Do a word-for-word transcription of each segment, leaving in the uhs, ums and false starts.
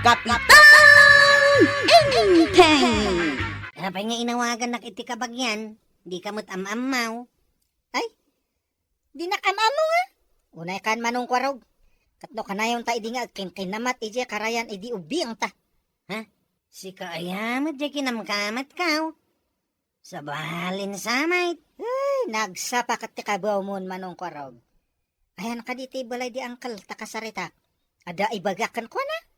Kapitan Enteng! Apay nga inawagannak iti kabagian? Dika met am-ammaw. Ay, dinak am-ammo nga. Unay kan Manong Kuarog. Ket no kanayonta idi nga agkinkinamat idiay karayan idi ubingta. Ha? Sika aya met diay kinamkamatkaw? Sabalin sa met. Ay, nagsapa ket ti kabuawmon, Manong Kuarog. Ayan kadi ti balay di angkel ta kasaritak. Adda ibagak kenkuana?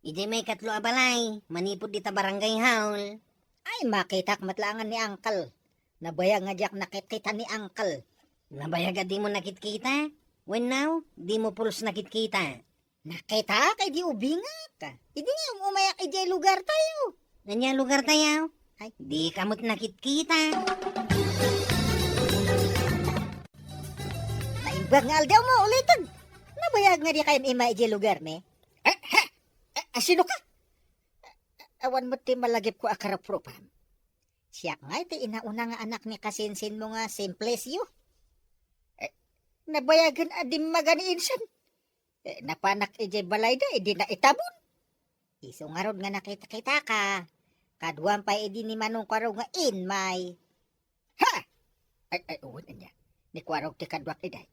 Idi maikatlo a balay, manipud dita barangay hall. Ay, makitak met laengen ni angkel. Nabayag nga diak nakitkita ni angkel. Nabayag a dimo nakitkita? Wenno, dimo pulos nakitkita? Nakitak idi ubingak. Idi nga um-umayak idiay lugartayo. Ania lugartayo? Ay. Dika met nakitkita. Naimbag nga aldawmo, ulitek. Nabayag nga dika im-imay idiay lugarmi? Eh, ha? Eh, asino ka? Awan met ti malagipko a karuprupam. Siak ngay ti inauna nga anak ni kasinsinmo nga Simplicio. Eh, nabayagen a dimmaga ni insan. Eh, napanak idiay balayda, idi naitabon. Isu ngarud nga nakitkitaka. Kaduam pay idi ni Manong Kuarog nga imay. Ha? Ay, ay, wen, ania. Ni Kuarog ti kaduak idiay.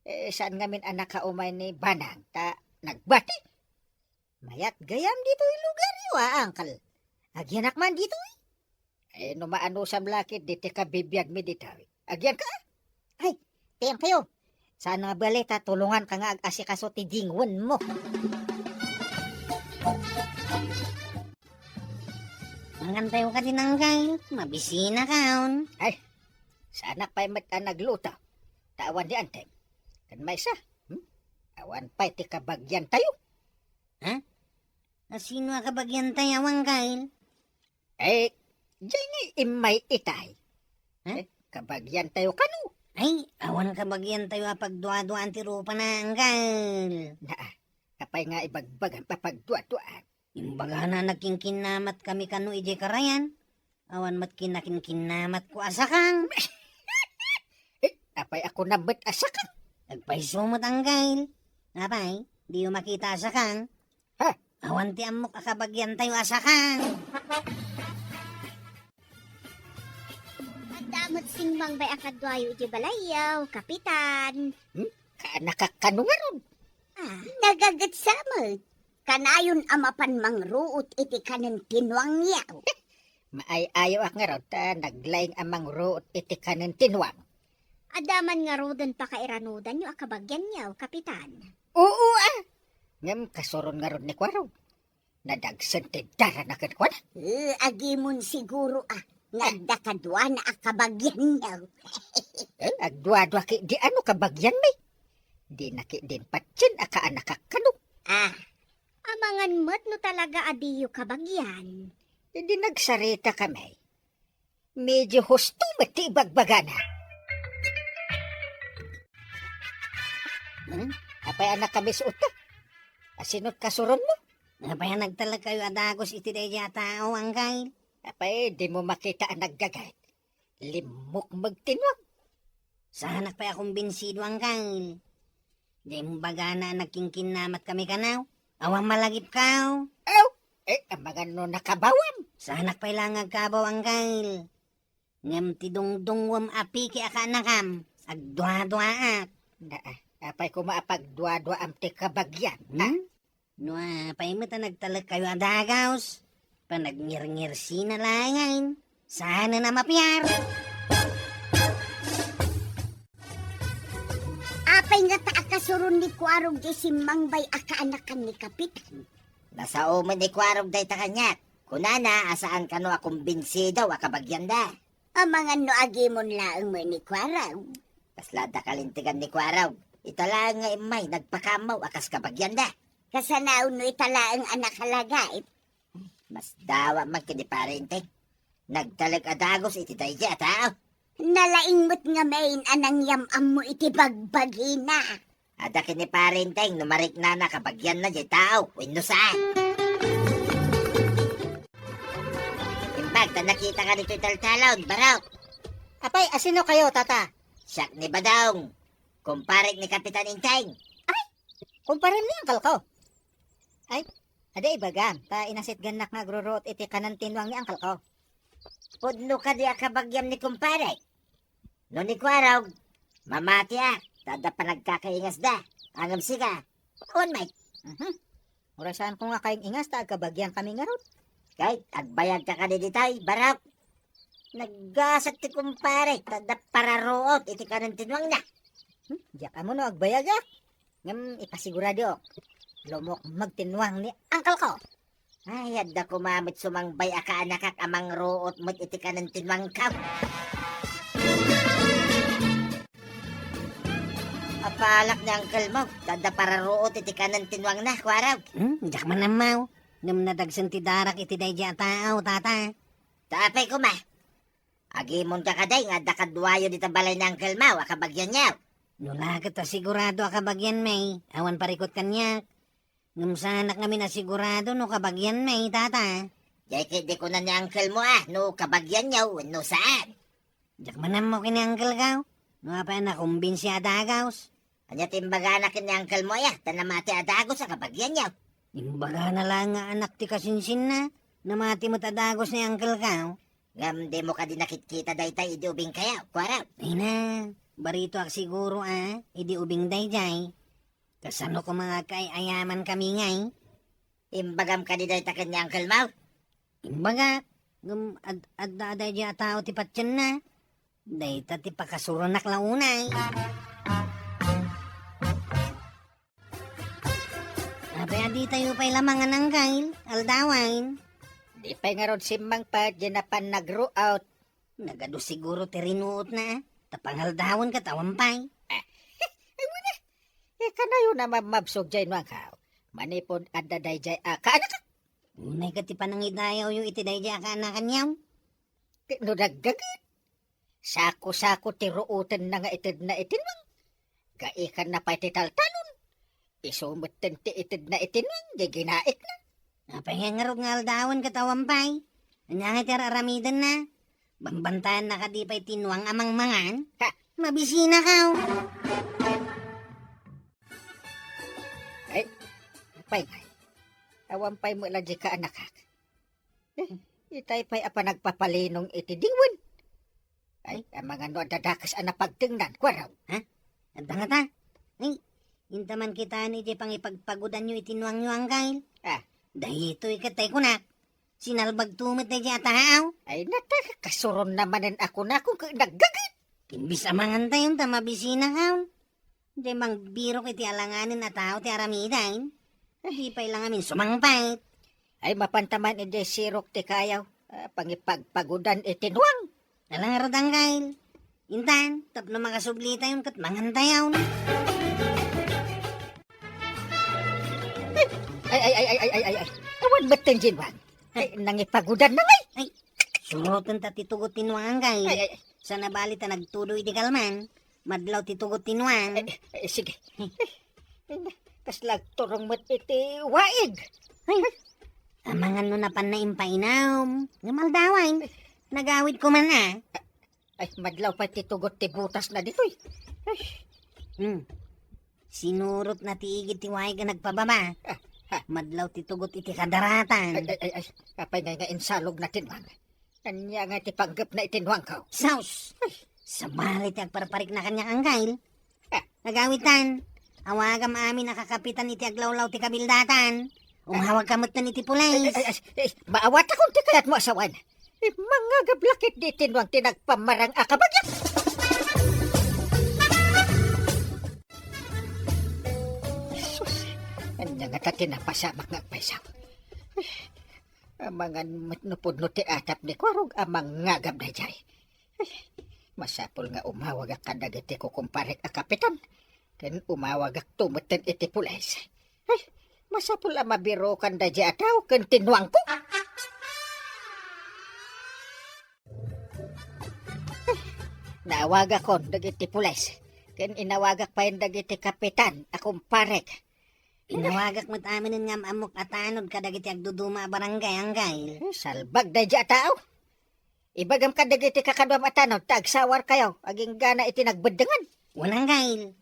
Eh, saan ngamin a nakaumay ni Banang, ta nagbati. Mayat gayam ditoy lugaryo, a, angkel. Agianak man ditoy? Eh, no maanusam la ketdi ti kabibiagmi ditoy. Agianka? Ay, thank you. Saan nga bale ta tulonganka nga ag-asikaso ti dingwenmo. Mangantayo kadi, angkel, mabisinakon. Ay, saanak pay met a nagluto. Ta awan ni Enteng. Ken maysa, hmm? Awan pay ti kabagiantayo. Ha? Asino a kabagiantayo, angkel? Eh, diay nga immay itay. Ha? Eh, kabagiantayo kano? Ay, awan kabagiantayo a pagduaduaan ti rupana, angkel. Naa, apay nga ibagbagam a pagduaduaan? Imbagana nagkinkinamat kami kano idiay karayan. Awan met kinakinkinnamatko a sakang. Eh, apay a kunam met a sakang? Agpayso met, angkel. Apay, diyo makita a sakang? Ha? Awan ti ammok a kabagiantayo a sakang. Adda met simmangbay a kaduayo idiay balayyo, Kapitan. Hmm? Kaanakak kano ngarud? Ah, nagagetsa met. Kanayon a mapan mangruot iti kanen ti nuangyo. Maay-ayoak ngarud ta naglaing a mangruot iti kanen ti nuang. Adda man ngaruden pakairanudanyo a kabagianyo, Kapitan. Oo, a. Ngem kasuron ngarud ni Kuarog. Nadagsen ti darana kenkuana. Eh, agimon siguro, a, nga adda kaduana a kabagianyo. Eh, agduadua ketdi ano kabagianmi. Dina ketdin patien a kaanakak kano. Ah, amangan met no talaga a diyo kabagian. Idi nagsarita kami. Medyo husto met ti ibagbagana. Hmm? Apay a nakabisuot ka? Asino ti kasuronmo? Apay a nagtalekkayo a dagus iti daydiay a tao, angkel? Apay, dimo makita a naggagayat? Limmukmeg ti nuang. Saanak pay a kumbinsido, angkel. Diay imbagana a nagkinkinamat kami kano? Awan malagipkaw? Aw, eh, amangan no nakabawam. Saanak pay la nga agkabaw, angkel. Ngem ti dungdungwem a piki a kaanakam, agduaduaak. Naa, apay koma a pagduaduaam ti kabagian, a? Hmm? No apay met a nagtalekkayo a dagus, panagngirngirsina laengen, saanen a mapiar. Apay ngata a kasuron ni Kuarog diay simmangbay a kaanakan ni Kapitan? Nasao met ni Kuarog dayta kaniak. Kunana a saan kano a kumbinsido a kabagianda. Amangan no agimon laeng met ni Kuarog. Kasla adda kalintegan ni Kuarog. Ita laeng nga immay nagpakaammo a kas kabagianda. Kasano no ita laeng a nakalagip? Masdawa man ken ni Pare Enteng. Nagtalek a dagus iti daydiay a tao. Nalaing met ngamin a nangyam-ammo iti bagbagina. Adda ken ni Pare Enteng no mariknana kabagianna diay tao wenno saan. Imbag ta nakitaka ditoy taltalon, Barok. Apay, asino kayo, Tata? Siak ni Badong, kumparek ni Kapitan Enteng. Ay, kumparem ni angkelko. Ay, Adi ibagam, ta inasitgannak nga agruruot iti kanen tinuang ni angkelko. Pudno kadi a kabagiam ni kumpare? No ni Kuarog, mamatiak, ta adda panagkakaingasda. Ngem sika, awan met. Mhm. Uray saanko nga kaing-ingas ta agkabagiankami ngarud. Ket agbayagka kadi ditoy, Barok? Naggasat ti kumpare, ta adda pararuot iti kanen tinuangna. Hmm, diak ammo no agbayagak. Ngem ipasiguradoak, lumukmeg ti nuang ni angkelko. Ay, adda koma met sumangbay a kaanakak a mangruot met iti kanen tinuangko. Apalak ni angkelmo, ta adda pararuot iti kanen tinuangna, Kuarog. Hmm, diak man ammo. Ngem nadagsen ti darak iti daydiay a tao, tata. Ta apay koma? Agimonka kadi nga adda kaduayo dita balay ni angkelmo a kabagianyo? No la ket a sigurado a kabagianmi, awan parikut kaniak. Ngem saanak ngamin a sigurado no kabagianmi, tata. Diay ketdi kuna ni angkelmo a no kabagianyo wenno saan. Diak man ammo ken ni angkelko, no apay a nakumbinsi a dagus. Ania ti imbagana ken ni angkelmo aya, ta namati a dagus a kabagianyo? Imbagana laeng nga anak ti kasinsinna, namati met a dagus ni angkelko. Ngem dimo kadi nakitkita daytay idi ubingkayo, Kuarog? Ay na, baritoak siguro a, idi ubing daydiay. Kasano koma nga agkaay-ayaman kami ngay? Imbagam kadi dayta ken ni angkelmo? Imbagak, ngem ad-, adda daydiay a tao ti patienna. Dayta ti pakasuronak la unay. Apay a ditayo pay la mangan, angkel, aldawen? Di pay ngarud simmangpet diay napan nagruot. Nagadu siguro ti rinuotna, a. Ta pangaldawen ket awan pay. Ah, ay, wen a. Eh, kanayon a mabmabsog diay nuangko. Manipud adda daydiay a kaanakak. Unay ket ti panangidayawyo iti daydiay a kaanakanyo? Ti no daggagit, sako-sako ti ruotenna nga itedna iti nuang. Gaikanna pay ti taltalon. Isu metten ti itedna iti nuang, di ginaitna. Apay nga ngarud nga aldawen ket awan pay? Ania nga ti ar-aramidenna? Bambantayanna kadi pay ti nuang a mangmangan? Ha? Mabisinakaw. Ay, apay ngay? Awan pay met la diay kaanakak. Eh, itay pay a panagpapalinong iti diwen. Ay, amangan no adda dakes a napagtengnan, Kuarog. Ha? Adda ngata? Ay, inta man kitaen idiay pangipagpagudanyo iti nuangyo, angkel. Ah. Daytoy ket tay kunak. Sinalbagto met daydiay a tao. Ay, nata, kasuronna manen a kunakon ket naggagit. Imbis a mangantayon ta mabisinakaw. Diay mangbirok iti alanganen a tao ti aramiden. Di pay la ngamin sumangpet. Ay, mapanta man idiay sirok ti kayaw, a, pangipagpagudan iti nuang. Ala ngarud, angkel. Intan, tapno makasublitayon ket mangantayon. Ay, ay, ay, ay, ay, ay, ay, ay. Awan metten diay nuang. Ay, nangipagudanna ngay. Ay, suroten ta ti tugot ti nuang, angkel. Ay, ay, ay. Sana bali ta nagtudo idi kalman. Madlaw ti tugot ti nuang. Eh, eh, sige. Eh, kasla agturong met iti waig. Ay, amangan no napanna impainum. Ngem aldawen, nagawid koma a. Ay, madlaw pay ti tugot ti butasna ditoy. Ay. Hmm. Sinurotna ti igid ti waig a nagpababa. Ah, ah. Madlaw ti tugot iti kadaratan. Ay, ay, ay, ay. Apay ngay nga insalogna ti nuang? Ania nga ti panggepna iti nuangko? Sus! Ay. Sabali ti agparparikna kaniak, angkel. Ah. Nagawitan, awagam amin a kakapitan iti aglawlaw ti kabildatan. Umawagka metten iti pulis. Ay, ay, ay, ay, maawatakon ti kayatmo a sawen. Eh, mangagab la ketdi ti nuang ti nagpamarang a kabagiak. Sus, ania ngata ti napasamak nga agpayso? Amangan met no pudno ti atap ni Kuarog a mangagab daydiay. Ay, masapul nga umawagak kadagiti kukumparek a kapitan, ken umawagakto metten iti pulis. Ay, masapul a mabirokan daydiay a tao ken ti nuangko. Ay, naawagakon dagiti pulis, ken inawagak payen dagiti kapitan a kumparek. Inawagak met aminen nga am-ammok a tanod kadagiti agduduma a barangay, angkel. Eh, salbag daydiay a tao. Ibagam kadagiti kakaduam a tanod ta agsawarkayo agingga iti nagbeddengan. Wen, angkel.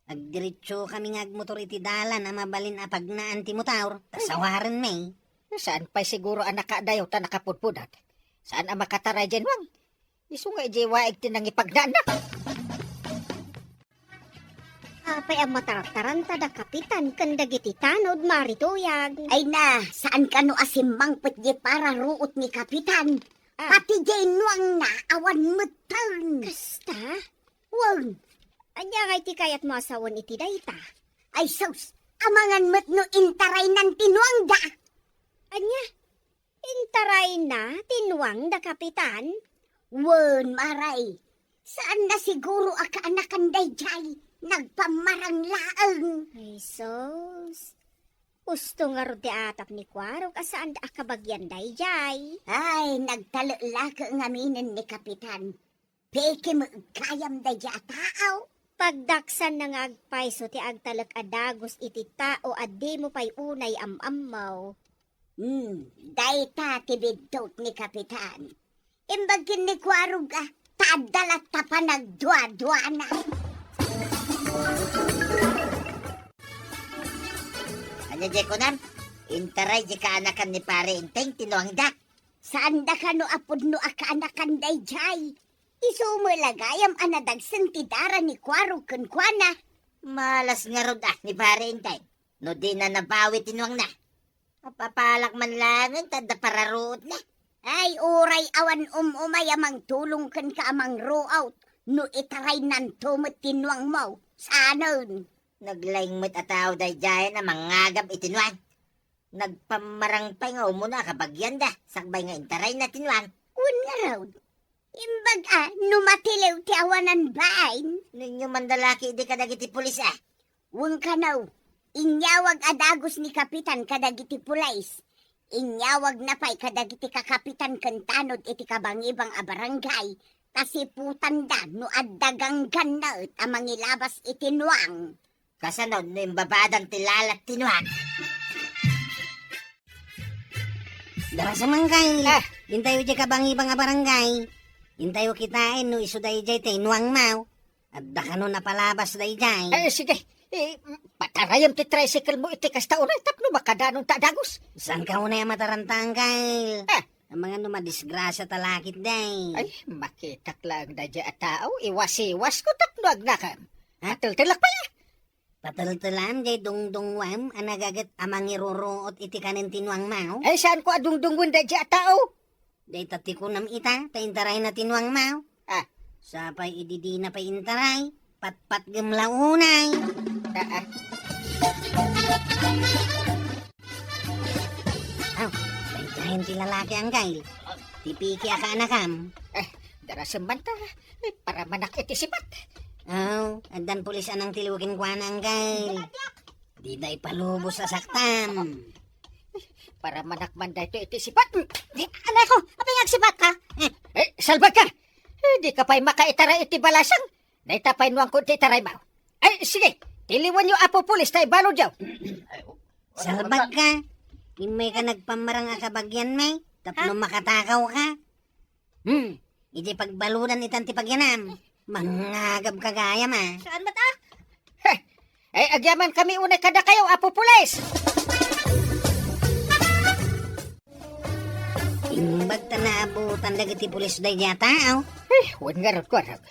Agdiretsokami nga agmotor iti dalan a mabalin a pagnaan ti motor, ta sawarenmi. Saan pay siguro a nakaadayo ta nakapudpudak? Saan a makataray diay nuang? Isu nga idiay waig ti nangipagnaanna. Apay a matartaranta da Kapitan ken dagiti tanod, Mari Tuyag? Ay na, saan kano a simmangpet diay pararuot ni Kapitan? Ah. Pati diay nuangna, awan metten. Kasta? Wen. Ania ngay ti kayatmo a sawen iti dayta? Ay sus, amangan met no intaraynan ti nuangda. Ania? Intarayna ti nuang da Kapitan? Wen, Maray. Saanna siguro a kaanakan daydiay. Nagpammarang laeng. Ay sus. Usto ngarud ti atap ni Kuarog a saanda a kabagian daydiay. Ay, nagtalek la ket ngaminen ni Kapitan. Peke met gayam daydiay a tao. Pagdaksanna nga agpayso ti agtalek a dagus iti tao a dimo pay unay am-ammo. Hmm, dayta ti biddut ni Kapitan. Imbag ken ni Kuarog a, ta adda latta panagduaduana. Ania diay kunam? Intaray diay kaanakan ni Pare Enteng ti nuangda. Saanda kano a pudno a kaanakan daydiay? Isu met la gayam a nadagsen ti dara ni Kuarog kenkuana. Malas ngarud a ni Pare Enteng no dina nabawi ti nuangna. Apapalak man laengen ta adda pararuotna. Ay, uray awan um-umay a mangtulong kenka a mangruot no itaraynanto met ti nuangmo. Saanen? Naglaing met a tao daydiayen a mangagab iti nuang. Nagpammarang pay nga umuna a kabagianda, sakbay nga intarayna ti nuang. Wen ngarud, imbag a no matiliw ti awanan bain. No inyumanda la ketdi kadagiti pulis a. Wen kano, inyawag a dagus ni Kapitan kadagiti pulis. Inyawagna pay kadagiti kakapitan ken tanod iti kabangibang a barangay, ta siputanda no adda ganggannaet a mangilabas iti nuang. Kasano no imbabadan ti lalat ti nuang? Darasa man kay, ah, intayo diay kabangibang a barangay. Intayo kitaen no isu daydiay ti nuangmo. Adda kano napalabas daydiay? Ay, sige. Eh, patarayem ti tricycle mo iti kasta unay tapno makadanonta a dagus. Saanka unay a mataranta, Angkel? Ah. Amangan no madisgrasia ta la ketdi. Ay, makitak laeng daydiay a tao, iwasiwasko tapno agnakam. Ha? Pateltelak pay, ah. Pateltelam diay dungdungngoam a nagaget a mangiruruot iti kanen ti nuangmo? Ay, saanko a dungdungngoen daydiay a tao? Dayta ti kunam ita, ta intarayna ti nuangmo. Ah. Sapay idi dina pay intaray, patpatgem la unay. Ah, ah. Aw, daydiayen ti lalaki, Angkel. Ti peke a kaanakam. Eh, darasem man ta. Eh, paramanak iti sipat. Aw, addan pulis a nangtiliw kenkuana, Angkel. Dida ipalubos a saktam. Paramanak man daytoy iti sipat. Di, anay ko, apay nga agsipatka? Eh, salbagka! Eh, dika pay makaitaray iti balasang. Dayta pay nuangko ti itaraymo. Ay, sige, tiliwenyo, Apo Pulis, ta ibaludyo. Salbagka! Immayka nagpammarang a kabagianmi, tapno makatakawka. Hmm, idiay pagbaludan itan ti pagyanam. Mangagabka gayam, a. Saan met, a? Heh! Ay, agyamankami unay kadakayo, Apo Pulis! Imbag ta naabutan dagiti pulis daydiay a tao. Eh, wen ngarud, Kuarog.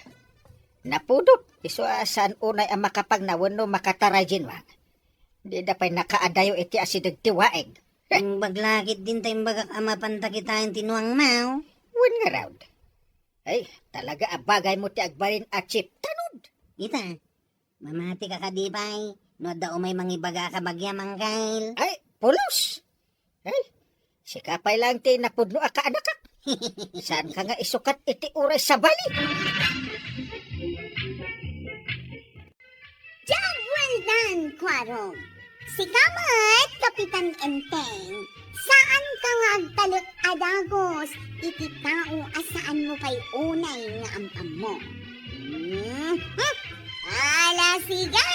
Napudot, isu a saan unay a makapagna wenno makataray diay nuang. Dida pay nakaadayo iti asideg ti waig. Imbag la ketdin ta imbagak a mapanta kitaen ti nuangmo. Wen ngarud. Ay, talaga a bagaymo ti agbalin a chief tanod. Ita, mamatika kadi pay no adda umay mangibaga a kabagiam, Angkel? Ay, pulos! Ay, sika pay laeng ti napudno a kaanakak. Saanka nga isukat iti uray sabali? Job well done, Kuarog. Sika met, Kapitan Enteng, saanka nga agtalek a dagus iti tao a saanmo pay unay nga am-ammo. Hmm? Ala, sige!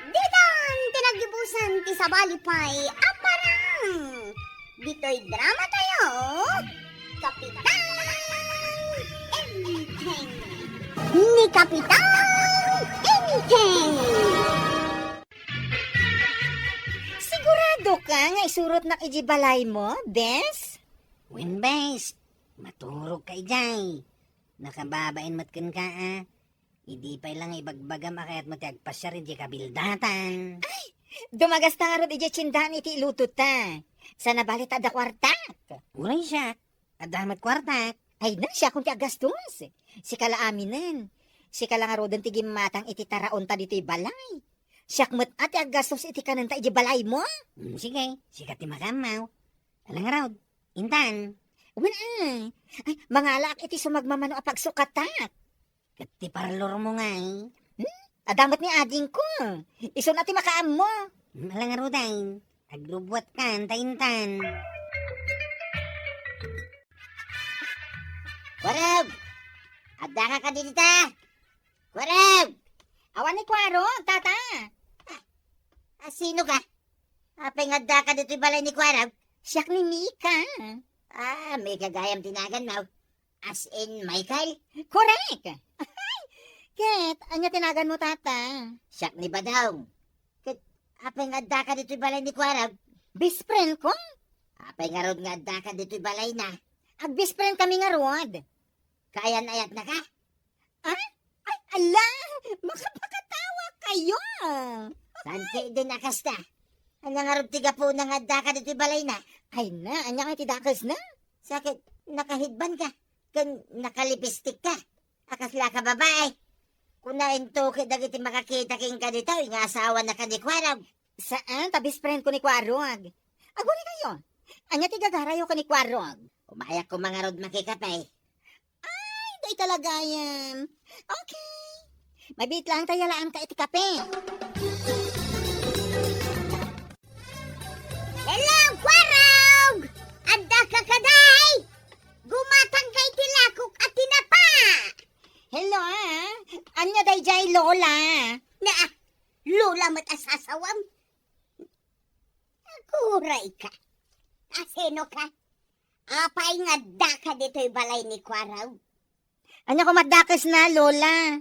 Ditan ti nagibusan ti sabali pay a parang! Ditoy drama tayo, Kapitan Enteng. Ni Kapitan Okay. Sigurado ka nga isurotnak iti balaymo, bes? Wen, bes. Maturog ka idiay. Nakababain met kenka, a. Idi pay la nga ibagbagam a kayatmo ti agpasiar idiay kabildatan. Ay! Dumagasta ngarud idiay tiendaam iti ilutota. Sana bale ta adda kuartak. Uray siak, adda met kuartak. Ay na, siakon ti aggastos. Sika la aminen. Sika la ngaruden ti gimmatang iti taraonta ditoy balay. Siak met a ti aggastos iti kanenta idiay balaymo. Mm, sige, sika ti makaammo. Ala ngarud, intan. Wen, a. Ay, mangalaak iti sumagmamano a pagsukatak. Ket ti parlormo ngay? Hmm? Adda met ni adingko. Isuna ti makaammo. Hmm, ala ngaruden. Agrubuatkan ta intan. Kuarog! Addaka kadi dita? Kuarog! Awan ni Kuarog, tata. Ah, sino ka? Apay nga addaka ditoy balay ni Kuarog? Siak ni Mika. Ah, Mika gayam ti naganmo. As in, Michael? Correct! Ket, ania ti naganmo, tata? Siak ni Badong. Ket, apay nga addaka ditoy balay ni Kuarog? Best friend ko. Apay ngarud nga addaka ditoy balayna? Ag-best friend kami ngarud. Kaayan-ayatnaka? Ah? Ay, ala! Makapakatawa kayo! Saan ti din a kasta? Ania ngarud ti gapuna nga addaka ditoy balayna? Ay na, ania nga ti dakesna? Sa ket, nakaheadband ka, ken nakalipistik ka. A kasla ka babae. Kuna into ket dagiti makakita kenka ditoy nga asawanaka ni Kuarog. Saan, ta best friend ko ni Kuarog. Aguri kayo. Ania ti gagarayo ken ni Kuarog? Umayak koma ngarud makikape. Ay, dayta la gayam. Okay. Mabiit laeng ta yalaan ka iti kape. Hello, Kuarog! Addaka kadi? Gumatang ka iti lakok a tinapa. Hello, a. Ania daydiay, Lola? Na, Lola met a sasawam? Aguray ka. A sino ka? Apay nga addaka ditoy balay ni Kuarog? Ania koma ti dakesna, Lola?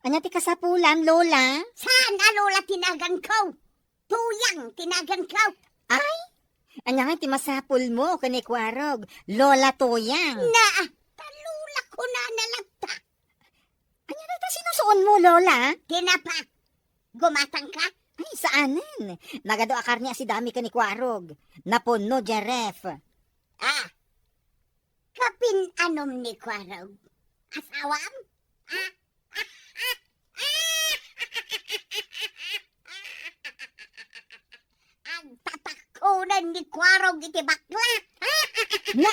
Ania ti kasapulan, Lola? Saan a Lola ti naganko? Tuyang ti naganko. Ay, ania ngay ti masapulmo ken ni Kuarog, Lola Tuyang? Na, ta Lola kunana latta. Ania dayta sinusuonmo, Lola? Tinapa. Gumatang ka? Ay, saanen. Nagadu a karne a sidami ken ni Kuarog. Napunno, Jeref. Ah, kapin-anom ni Kuarog? Asawam? Ah? Agtatakkunen ni Kuarog iti bakla. Na,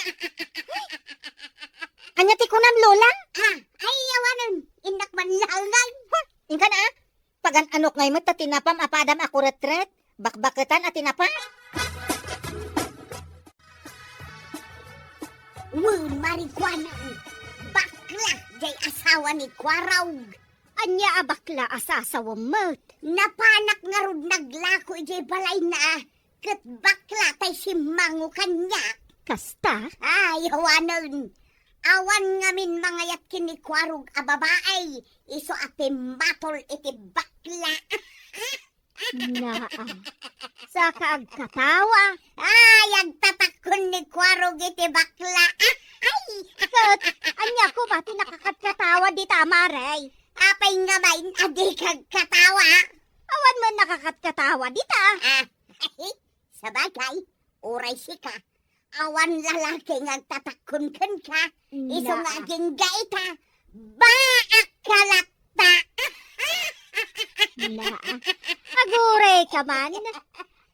ania ti kunam, Lola? Ah, ay, awanen. Innak man laengen. Huh, inka na, a. Pagan-anok ngay met ta tinapam a padam a kuretret, bakbaketan a tinapa. Wen, marikuana, bakla jay asawa ni Kuarog. Ania a bakla a sasawem met? Napanak ngarud naglako idiay balayna, ket bakla tay simmango kaniak. Kasta? Ay, awanen. Awan ngamin mangayat ken ni Kuarog a babai, isu a pimmatol iti bakla. Naa. Saka agkatawa. Ay, agtatakkon ni Kuarog iti bakla. Ay! Ket, ania koma ti nakakatkatawa dita, Mare? Apay nga main a dika agkatawa? Awan met nakakatkatawa dita. Ah, sabagay, uray sika. Awan lalaki nga agtatakkon kenka, isu nga agingga ita, baak ka latta. Naa. Aguray ka man.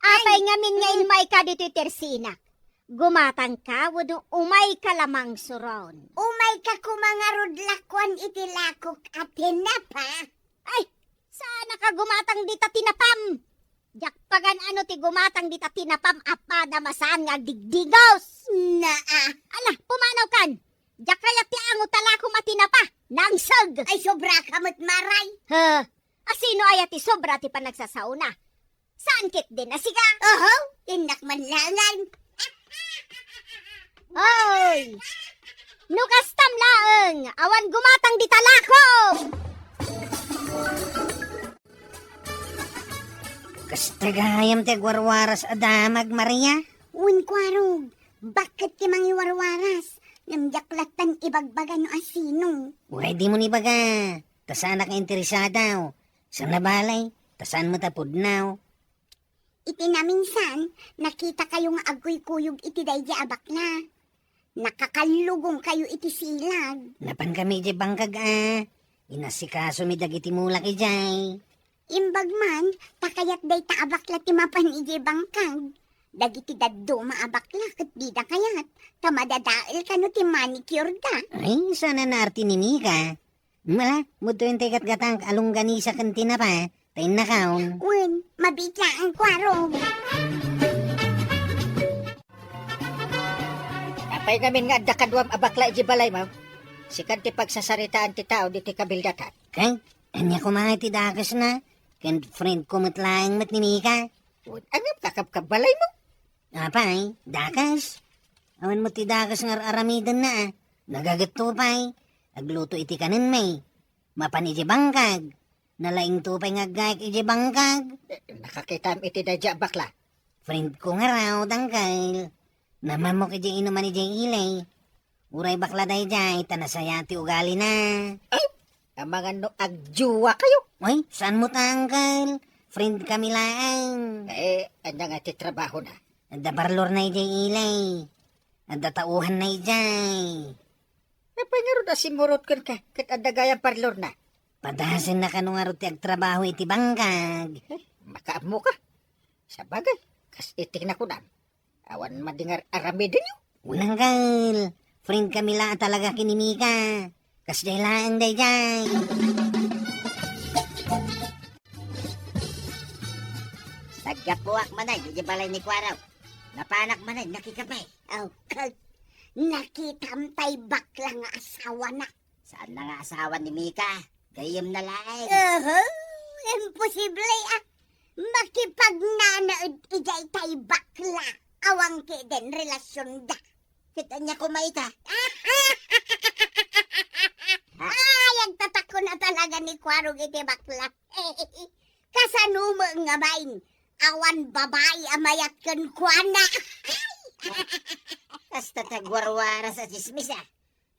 Apay ngamin nga immay ka ditoy tersinak? Gumatang ka wenno umay ka la mangsuron? Umay ka koma ngarud lakuan iti lakok a tinapa. Ay, saan a ka gumatang dita tinapam? Diak pagan-ano ti gumatang dita tinapam a padam a saan nga agdigdigos. Naa. Ala, pumanawkan. Diak kayat ti angot a lakom a tinapa. Nangseg. Ay, sobra ka met, Maray. Ha? A sino aya ti sobra ti panagsasaona? Saan ketdin a sika? Oho, innak man laengen. Hoy! No kastam laeng, awan gumatang dita lakom! Kasta gayam ti agwarwaras a damag, Maria. Wen, Kuarog, bakket ti mangiwarwaras? Ngem diak lattan ibagbaga no asino. Uray dimo ibaga, ta saanak nga interesado. Sana balay, ta saan met a pudno. Iti naminsan, nakitakayo nga agkuykuyog iti daydi a bakla. Nakakallugongkayo iti silag. Napankami idiay bangkag a. Inasikasomi dagiti mulak idiay. Imbag man, ta kayat dayta a bakla ti mapan idiay bangkag. Dagiti dadduma a bakla ket dida kayat, ta madadael kano ti manicure da. Ay, sana naarti ni Mika. Mala, mudto intay gatgatang a longganisa ken tinapa, ta innakaon. Wen, mabiit laeng, Kuarog. Apay ngamin nga adda kaduam a bakla idiay balaymo? Sika ti pagsasaritaan ti tao ditoy kabildatan. Kay, ania koma ti dakesna? Ken friend ko met laeng met ni Mika. Wen, ania kakabkabbalaymo? Apay, dakes? Awan met ti dakes nga ar-aramidenna a. Nagagetto pay. Agluto iti kanenmi. Mapan idiay bangkag. Nalaingto pay nga aggayak idiay bangkag. Eh, nakakitaem iti daydi a bakla? Friend ko ngarud, uncle. Namammok idiay inuman idiay ili. Uray bakla daydiay, ta nasayaat ti ugalina. Ay, amangan no agjuwakayo. Ay, saan met, uncle? Friend kami laeng. Eh, ania nga ti trabahona? Adda parlorna idiay ili. Adda tauhanna idiay. Apay ngarud a simmurot kenka, ket adda gayam parlorna? Padasenna kano ngarud ti agtrabaho iti bangkag. Eh, makaammoka. Sabagay, kas iti nakunam, awan madi nga aramidenyo. Wen, uncle, friend kami la a talaga ken ni Mika. Kasdiay laeng daydiay. Naggapuak manen idiay balay ni Kuarog. Napanak manen nakikape. Aw, kag nakitam tay bakla nga asawana. Saan na nga asawa ni Mika? Gayyemna laeng. Oho, imposible a. Makipagnanaed idiay tay bakla. Awan ketdin relasionda. Ket ania koma ita? Ay, agtatakon a talaga ni Kuarog iti bakla. Kasano met nga bain? Awan babai a mayat kenkuana. Kasta ti agwarwaras a tsismis a.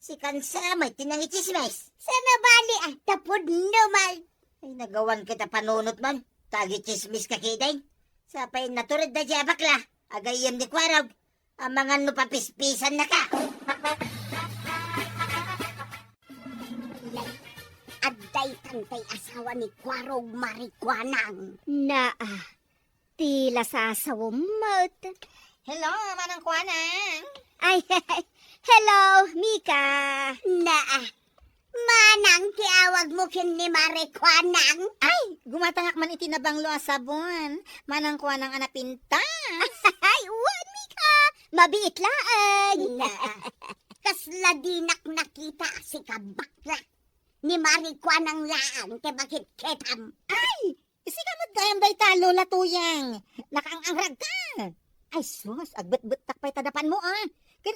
Sikan sa met ti nangitsismis. Sana bali a, ta pudno man. Ay, nagawan ket a panunot man. Ta agitsismis ka ketdin. Sapay natured daydiay a bakla. Agayyem ni Kuarog. Amangan no papispisan na ka. Nay, adda itan tay asawa ni Kuarog, Mari Kuanang. Naa, ti lasasawem met. Hello, Manang Kuanang. Ay, hello, Mika. Naa, Manang ti awagmo ken ni Mari Kuanang? Ay, gumatangak man iti nabanglo a sabon. Manang Kuanang a napintas. Ay, wen, Mika. Mabiit laeng. Na, kasla dinak nakita a sika bakla. Ni Mari Kuanang laeng ti makitkitam. Ay, sika met gayam dayta, Lola Tuyang. Nakaang-angrag ka. Ay, sus, agbetbettak pay ta dapanmo, a. Ken,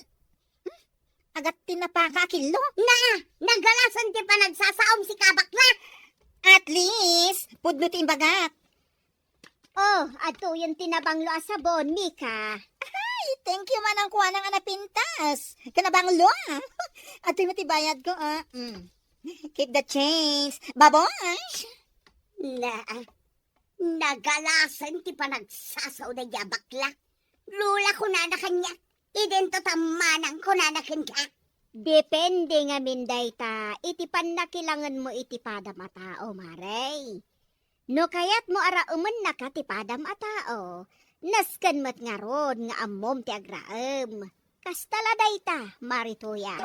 hmm? Agat ti napaka a killo? Naa, nagalasen ti panagsasaom sika a bakla. At least, pudno ti imbagak. Oh, adtoyen ti nabanglo a sabon, Mika. Ay, thank you, Manang Kuanang a napintas. Ken nabanglo, a. Adtoy met ti bayadko, a. Mm. Keep the change. Baboy! Naa, nagalasen ti panagsasaoda a bakla. Lola, kunana kaniak, idinto ta Manang kunana kenka. Depende ngamin dayta iti pannakilangenmo iti padam a tao, Mare. No kayatmo a raemennaka ti padam a tao, nasken met ngarud nga ammom ti agraem. Kasta la dayta, Mari Tuyang.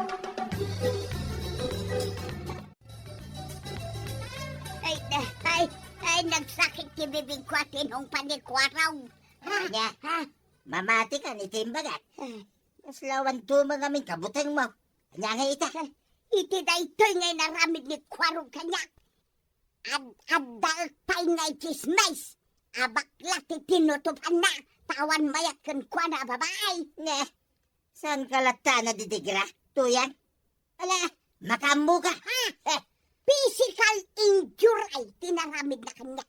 Ay, ay, ay, nagsakit ti bibigko a tinungpa ni Kuarog. Ania? Ha? Mamati ka ni timbagak. Ay. Kasla awan tumeng amin kabutengmo. Ania nga ita? Iti daytoy nga inaramid ni Kuarog kaniak. Ad-, addaek pay nga itsismis a bakla ti tinutupanna, ta awan mayat kenkuana a babai. Ne, saan ka latta a nadidigra, Tuyang? Ala, makaammo ka. Ha? Eh, physical injury ti naramidna kaniak.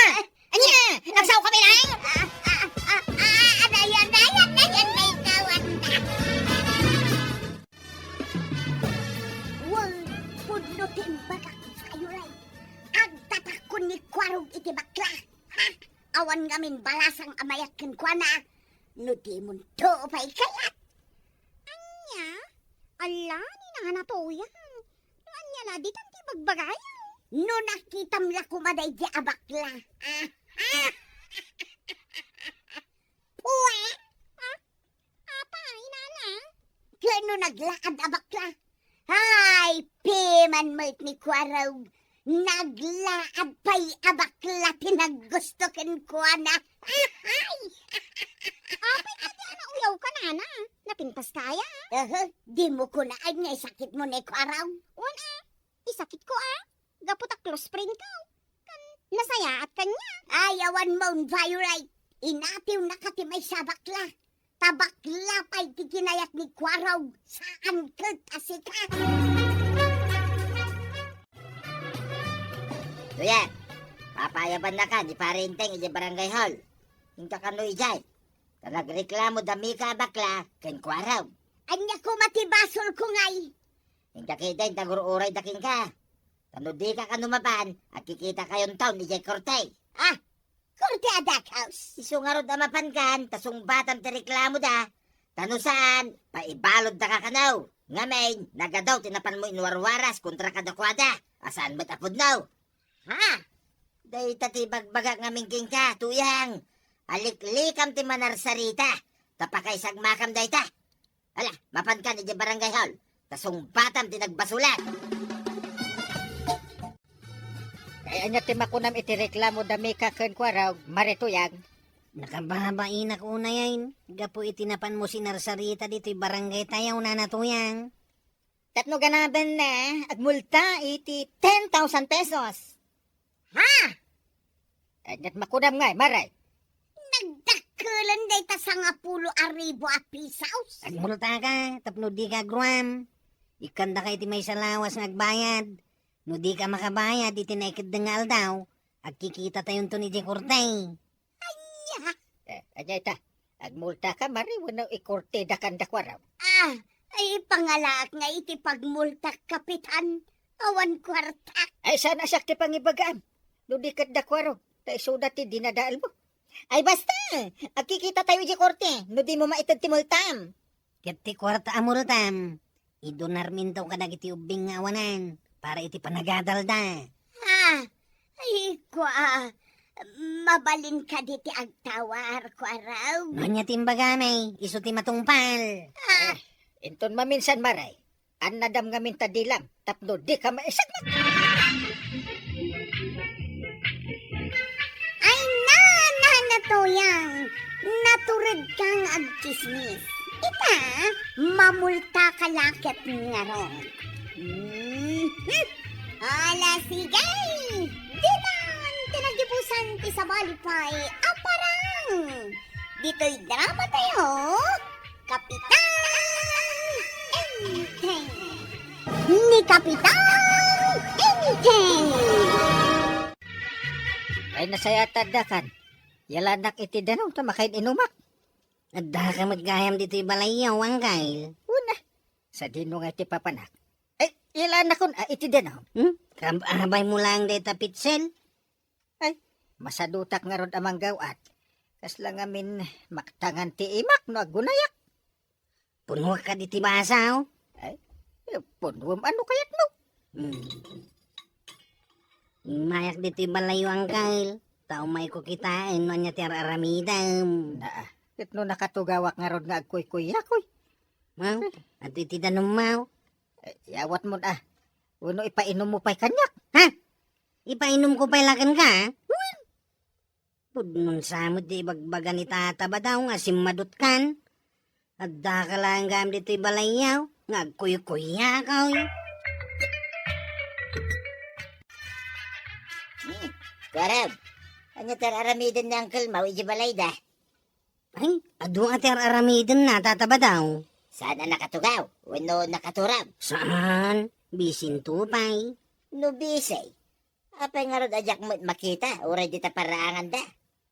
Ania? Nagsao kami na? Ah, ah, ah, ah, adayan, adayan, adayan, may kawan na. Wen, pudno ti imbagak, Violet. Agtatakon ni Kuarog iti bakla. Ha? Awan ngamin balasang a mayat kenkuana. No dimonto pay kayat. Ania? Ala, ni Nana Toyang. No ania la, ditan ti bagbagayo. No nakitam la koma daydi a bakla. Ah, ah. Pue! Ah, apay, Nana? Ken no naglaad a bakla. Ay, piman met ni Kuarog. Naglaad pay a bakla ti naggusto kenkuana. Ahay! Apay kadi a nauyawka, Nana? Napintas kaya? Aha, dimo kunaan nga isakitmo ni Kuarog. Wen a, isakitko a. Gapu ta close friendko. Kan nasayaat kaniak. Ay, awan mon, Violet. Inatiwnaka ti maysa a bakla. Ta bakla pay ti kinayat ni Kuarog, saan ket a sika. Kuya, papayabannaka ni Pare Enteng idiay barangay hall. Inka kano idiay. Ta nagreklamo da Mika a bakla ken Kuarog. Ania koma ti basolko ngay? Inka ketdi, inta gur-urayda kenka. Ta no dika kano mapan, agkikitakayon ton idiay korte. Ah, korte a dakes. Isu ngarud a mapankan, ta sungbatam ti reklamoda. Ta no saan, paibaluddaka kano. Ngamin, nagadu ti napanmo inwarwaras kontra kadakuada. A saan met a pudno. Ha? Dayta ti bagbagak ngamin kenka, Tuyang. Aliklikam ti manarsarita. Ta pakaisagmakam dayta. Ala, mapankan idiay barangay hall. Ta sungbatam ti nagbasolak. Ay, ania ti makunam iti reklamo da Mika ken Kuarog, Mare Tuyang? Nakababainak unay, gapu iti napanmo sinarsarita ditoy barangay tayo, Nana Tuyang. Tapno ganabanna, agmulta iti ten thousand pesos. Ha? Aniat makunam ngay, Mare? Nagdakkelan dayta sangapulo a ribu a pesos. Agmultaka, tapno dika agruam. Ikkandaka iti maysa lawas nga agbayad. No dika makabayad iti naikeddeng nga aldaw, agkikitatayon ton idiay korte. Ania? Eh, ania ita? Agmultaka, Mare, wenno ikortedaka kadakuada? Ah, ay, pangalaak nga iti pagmultak, Kapitan. Awan kuartak. Ay, saan a siak ti pangibagam? No di kadakuada, ta isuda ti dinadaelmo. Ay, basta! Agkikitatayo idiay korte, no dimo maited ti multam. Ket ti kuarta a multam, idunarminto kadagiti ubbing nga awanan para iti panagadalda. Ah, ay, kua, mabalin kadi ti agtawar, Kuarog? No ania ti imbagami, isu ti matungpal. Ah. Eh, inton maminsan, Mare, annadam ngamin ta dilam, tapno dika maisagmak. Ay, na, na, na, Tuyang. Naturedka nga agtsismis. Ita, mamultaka la ket ngarud. Mhm. Ala, sige! Ditan ti nagibusan ti sabali pay a parang. Ditoy drama tayo, Kapitan Enteng. Ni Kapitan Enteng. Ay, nasayat adda kan. Yalanak iti danum ta makain-inumak. Addaka met gayam ditoy balayyo, Angkel. Una, sadino nga iti papanak? Ay, yalanakon a iti danum. Hmm? Kab-, abaymo laeng dayta pitsel? Ay, masadutak ngarud a manggaw-at. Kasla ngamin maktangan ti imak no aggunayak. Punuak kadi ti baso. Ay, eh, punuam ano kayat no? Hmm. Imayak ditoy balayyo, Angkel. Ta umayko kitaen no ania ti ar-aramidem. Naa, ket no nakatugawak ngarud nga agkuykuyakoy. Maw, adtoy ti danummaw. Eh, yawatmon a. Wenno ipainummo pay kaniak. Ha? Ipainumko pay la kenka, ha? Wen. Pudno sa met ti ibagbaga ni Tata Badaw nga simmadutkan. Addaka laeng gayam ditoy balayyo nga agkuykuyakoy. Hmm, Kuarog, ania ti ar-aramiden ni Uncle Mau iti balayda? Ay, adu a ti ar-aramidenna, Tata Badaw. Saan a nakatugaw wenno nakaturog? Saan? Bisinto pay. No bisi, apay ngarud a diak met makita uray dita parraanganda?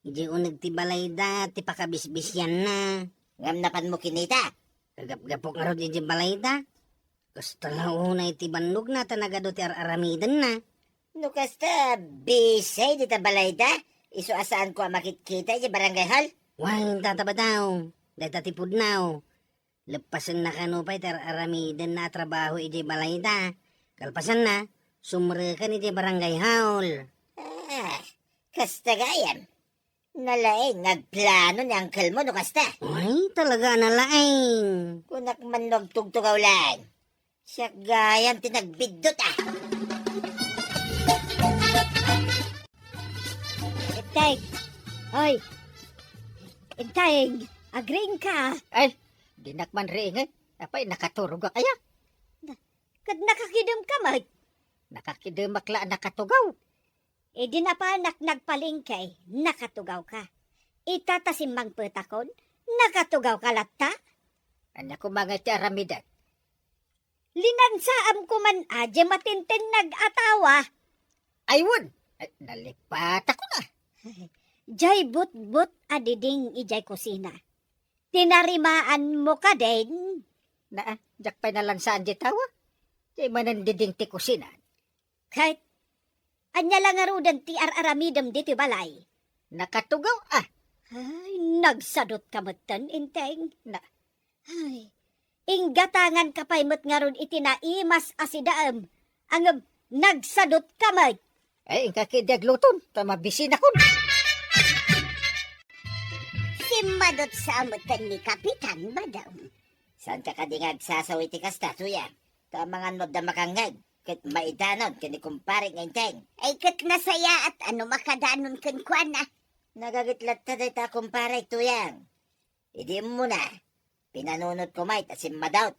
Idiay uneg ti balayda ti pakabisbisianna. Ngem napanmo kinita? Kagapgapok ngarud idiay balayda. Kasta la unay ti bannogna ta nagadu ti ar-aramidenna. No kasta, bisi dita balayda, isu a saanko a makitkita idiay barangay hall? Wen, Tata Badaw, dayta ti pudno. Leppasenna kano pay ti ar-aramidenna a trabaho idiay balayda. Kalpasanna, sumrekan idiay barangay hall. Ah, kasta gayam. Nalaing nga agplano ni uncle mo no kasta. Ay, talaga a nalaing. Kunak man no agtugtugaw laeng. Siak gayam ti nagbiddut, ah. Enteng! Hoy! Enteng! Agriingka! Ay, dinak man riingen. Apay, nakaturogak aya? Na-, ket nakakidemka met? Nakakidemak la a nakatugaw. Idi napanak nagpalengke, nakatugawka. Ita ta simmangpetakon, nakatugawka latta? Ania koma ngay ti aramidek? Linansaam koman a diay matintennag a tawa. Ay, wen. Ay, nalipatakon a. Diay butbot a diding idiay kusina. Tinarimaanmo kadin? Naa, diak pay nalansaan diay tawa. Diay manen diding ti kusina. Ket, ania la ngaruden ti ar-aramidem ditoy balay? Nakatugaw a. Ay, nagsadutka metten, Enteng. Na- Ay, inggatanganka pay met ngarud iti naimas a sidaem, ngem nagsadutka met. Ay, inka ketdi aglutom, ta mabisinakon. Simmadut sa metten ni Kapitan Badaw. Saanka kadi nga agsasaw iti kasta, Tuyang? Ta amangan no adda makangngeg ket maidanon ken ni kumpare nga Enteng. Ay, ket nasayaat a no makadanon kenkuana. Nagagit latta dayta a kumpare, Tuyang. Idi immuna, pinanunotko met a simmadut.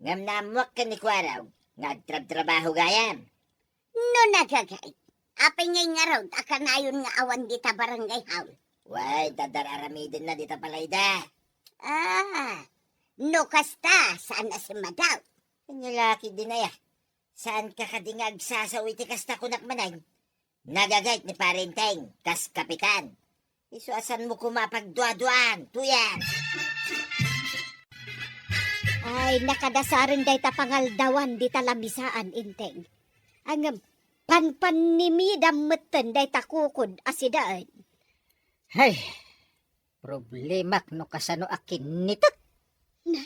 Ngem naammoak ken ni Kuarog nga agtrabtrabaho gayam. No nagagait, apay ngay ngarud a kanayon nga awan dita barangay hall? Wen, ta ar-aramidenna dita balayda. Ah, no kasta, saan a simmadut? Ania la ketdin aya? Saanka kadi nga agsasaw iti kasta, kunak manen? Nagagait ni Pare Enteng kas kapitan. Isu a saanmo koma a pagduaduaan, Tuyang. Ay, nakadasaren dayta pangaldawan dita lamisaan, Enteng. Ngem, panpannimidam metten dayta kukod a sidaen. Hay, problemak no kasano a kinnitek. Na,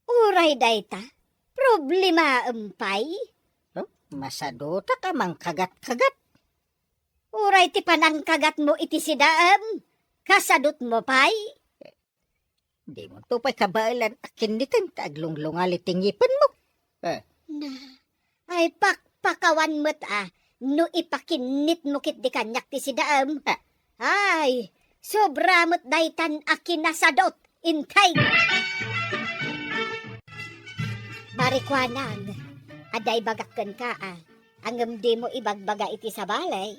uray dayta, problemaem pay? Oh, masadutak a mangkagat-kagat. Uray ti panangkagatmo iti sidaem, kasadutmo pay? Dimonto pay kabaelan a kinniten ta aglunglungali ti ngipenmo. Eh. Na, ay pakpakawan met a, no ipakinnitmo ketdi kaniak ti sidaem. Ah. Ay, Sobra met daytan a kinasadot, Enteng. Marikuanang, adda ibagak kenka, a, ngem dimo ibagbaga iti sabali.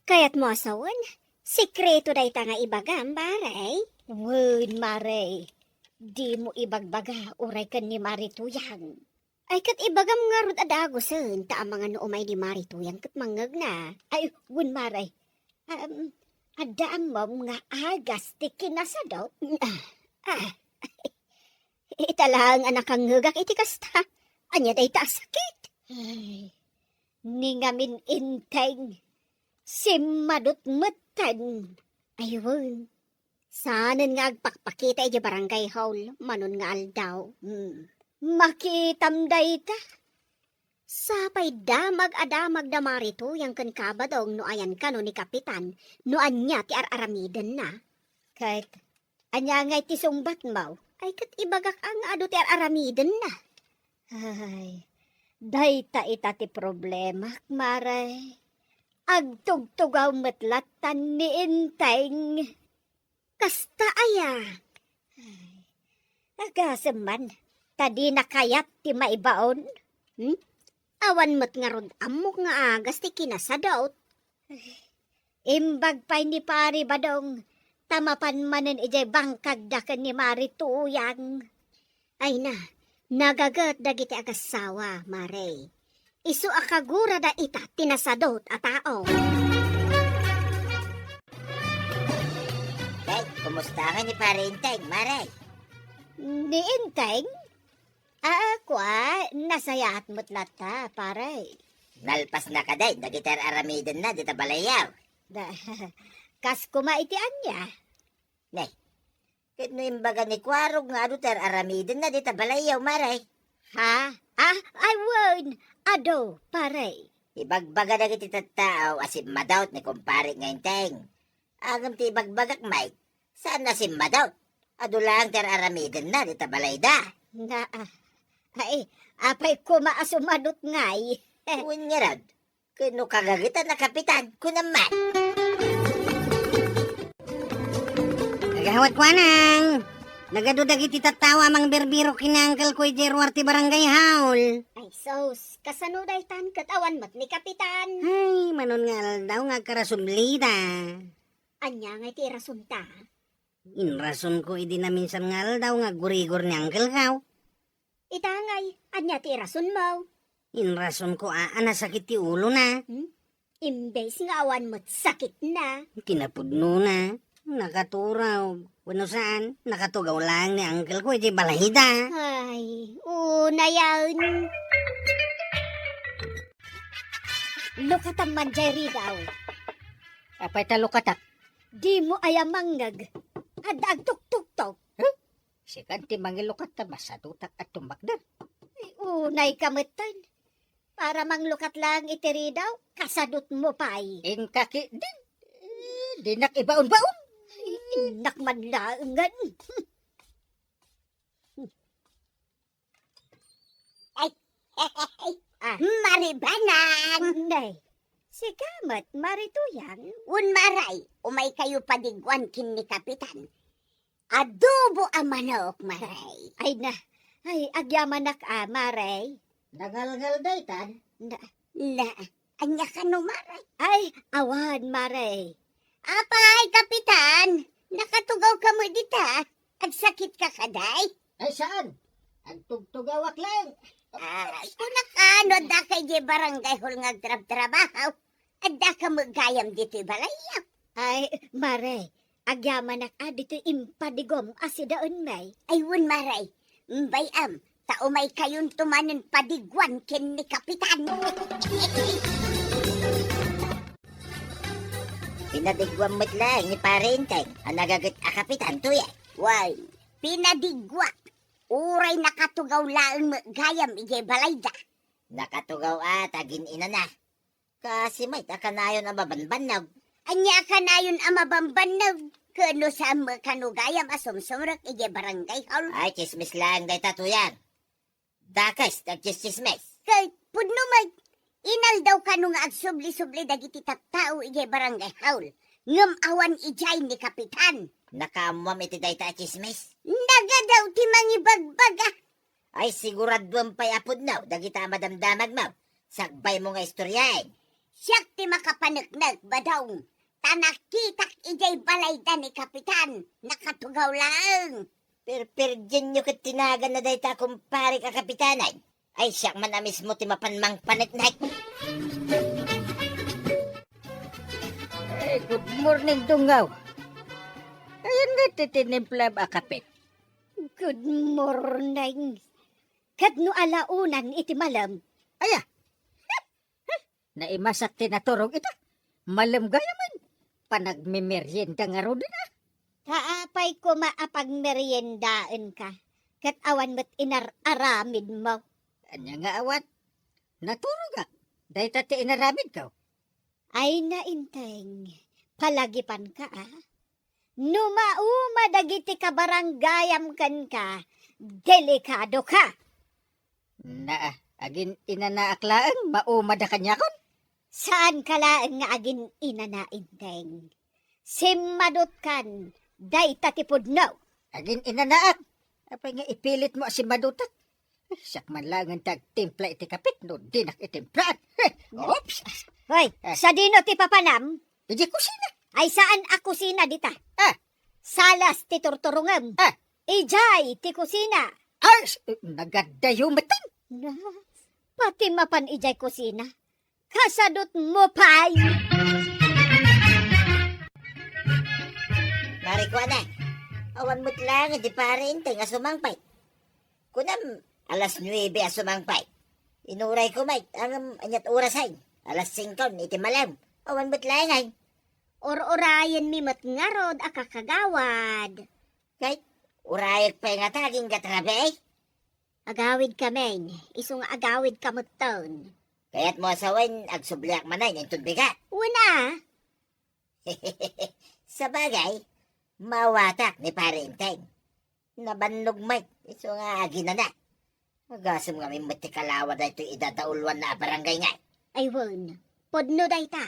Kayatmo a sawen, sekreto dayta nga ibagam, Mare. Wen, Mare, dimo ibagbaga uray ken ni Mare Tuyang. Ay, ket ibagam ngarud a dagusen, ta amangan no umay ni Mare Tuyang ket mangngegna. Ay, wen, Mare. Um, adda ammom nga agas ti kinasadot? Ah, ah, ita laeng a nakangngegak iti kasta. Ania dayta a sakit? Ay, ni ngamin, Enteng. Simmadot metten. Ay, wen. Saanen nga agpakpakita idiay barangay hall manon nga aldaw. Hmm. Makitam dayta. Sapay damag a damag da Mare Tuyang ken Kabadong no ayan kano ni Kapitan no ania ti ar-aramidenna. Ket ania ngay ti sungbatmo? Ay, ket ibagak a nga adu ti ar-aramidenna. Ay, dayta ita ti problemak, Mare. Agtugtugaw met lattan ni Enteng. Kasta aya? Ay, agasem man, ta dina kayat ti maibaon. Hmm? Awan met ngarud ammok nga agas ti kinasadot. Ay, imbag pay ni Pari Badong, ta mapan manen idiay bangkagda ken ni Mari Tuyang. Ay na, nagaget dagiti agassawa, Mare. Isu a kagurada ita ti nasadot a tao. Day, kumusta nga ni Pare Enteng, Mare? Ni Enteng? Ah, kua, nasayaat met latta, pare. Nalpasna kadi dagiti ar-aramidenna dita balayyo? Da, kas koma iti ania? Ne, ket no imbaga ni Kuarog nga adu ti ar-aramidenna dita balayyo, Mare? Ha? Ah, ay, wen, adu, pare. Ibagbaga dagiti tattao a simmadot ni kumpare nga Enteng. Ngem ti ibagbagak met, saan a simmadot. Adu laeng ti ar-aramidenna dita balayda. Na, ah, ay, apay koma a sumadot ngay? Wen ngarud, ket no kagagetan a kapitan, kunam man. Agawat kuanang, nagadu dagiti tattao a mangbirbirok ken ni uncle ko idiay ruar ti barangay hall. Ay sus, kasano daytan ket awan met ni kapitan? Ay, manon nga aldaw nga agkarasublida. Ania ngay ti irasonta? Inrasonko idi naminsan nga aldaw nga aggurigor ni uncle ko. Ita ngay, ania ti irasonmo? Inrasonko a, a nasakit ti ulona. Hmm? Imbes nga awan met sakitna. Kinapudnona, nakaturog. Wenno saan, nakatugaw laeng ni uncle ko iti balayda. Ay, unayen. Lukatam man jay ridaw. Apay ta lukatak? Dimo aya mangngeg? Adda agtuktuktok. Huh? Sikan ti mangilukat ta masadutak a tumakder. Ay, unayka metten. Para manglukat laeng iti ridaw, kasadutmo pay. Inka ketdin. Eh, dinak ibaonbaon. Ay, innak man laengen. Ay, ah. Maribanang! Nay, sika met, Mari Tuyang? Wen, Mare, umaykayo padiguan ken ni Kapitan. Adobo a manok, Mare. Ay na, ay, agyamanak a, Mare. Nagalgal daytan? Na, na, ania kano, Mare? Ay, awan, Mare. Apay, Kapitan, nakatugawka met dita? Agsakitka kadi? Ay, saan? Agtugtugawak laeng. Ay, kunaka no addaka idiay barangay hall nga agtrabtrabaho, addaka met gayam ditoy balayyo. Ay, Mare, agyamanak a ditoy impadigom a sidaenmi. Ay, wen, Mare, bay-am, ta umaykayonto manen padiguan ken ni Kapitan. Pinadiguam met laeng ni Pare Enteng a nagaget a kapitan, tuya. Wen, pinadiguak. Uray nakatugaw laeng met gayam idiay balayda. Nakatugaw a, ta agin-inana. Kaasi met a kanayon a mabanbannog. Ania a kanayon a mabanbannog? Ket no saan met kano gayam a sumsumrek idiay barangay hall? Ay, tsismis laeng dayta, Tuyang. Dakes ti agtsistsismis. Ket pudno met, inaldaw kano nga agsubli-subli dagiti tattao idiay barangay hall. Ngem awan idiay ni Kapitan. Nakaammoam iti dayta a tsismis? Nagadu ti mangibagbaga. Ay, siguraduem pay a pudno dagita a madamdamagmo. Sakbaymo nga istoryaen. Siak ti makapaneknek, Badong. Ta nakitak idiay balayda ni Kapitan. Nakatugaw laeng. Perperdienyo ket ti naganna dayta a kumparek a Kapitanen. Ay, siak man a mismo ti mapan mangpaneknek. Ay, good morning, Dunggaw. Ayan nga ti tinimplaem a kape. Good morning. Ket no alaonan iti malem. Aya? Naimasak ti naturog ita. Malem gayam. Panagmemerienda ngaruden, a. Ta apay koma a pagmeriendaenka, ket awan met inar-aramidmo? Ania nga awan? Naturogak. Dayta ti inaramidko. Ay, Inteng, palagipanka, a. No mauma dagiti kabaranggayam kenka, delikadoka. Naa, agin-inanaak laeng, maumada kaniakon? Saanka laeng nga agin-inana, Inteng. Simmadutkan, dayta ti pudno. Agin-inanaak? Apay nga ipilitmo a simmadutak? Siak man laengen ti agtimpla iti kape no dinak itimplaen. Oops! Hoy, sadino ti papanam? Idiay kusina. Ay, saan a kusina dita? Ah. Salas ti turturongem. Ah. Idiay ti kusina. Ay, s-, nagaddayo metten. Na, pati mapan idiay kusina. Kasadutmo pay. Ngarud, kuana, awan met laeng idi Pari Inteng a sumangpet. Kunam, alas nuebe a sumangpet. Inurayko met, ngem aniat orasen? Alas singko iti malem. Awan met laeng. Ur-urayenmi met ngarud a kakagawad. Ket, urayek pay ngata agingga ti rabii? Agawidkamin, isu nga agawidka metten. Kayatmo a sawen, agsubliak manen inton bigat? Wen a. Sabagay, maawatak ni Pari Inteng. Nabannog met, isu nga aginana. Agasem ngamin met ti kalawa daytoy idadauluanna a barangay ngay. Ay wen, pudno dayta.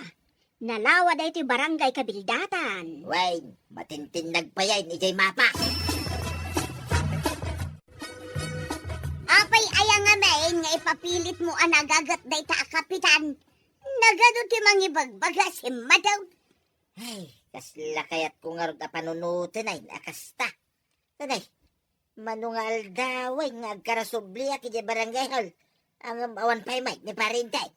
Nalawa daytoy barangay kabildatan. Wen, matintinnag payen idiay mapa. Apay aya ngamin nga ipapilitmo a nagaget dayta a kapitan? Nagadu ti mangibagbaga, simmadut. Ay, kasla kayatko ngarud a panunoten a kasta. Tanay, mano nga aldawen nga agkarasubliak idiay barangay hall, ngem awan pay met ni Pari Inteng?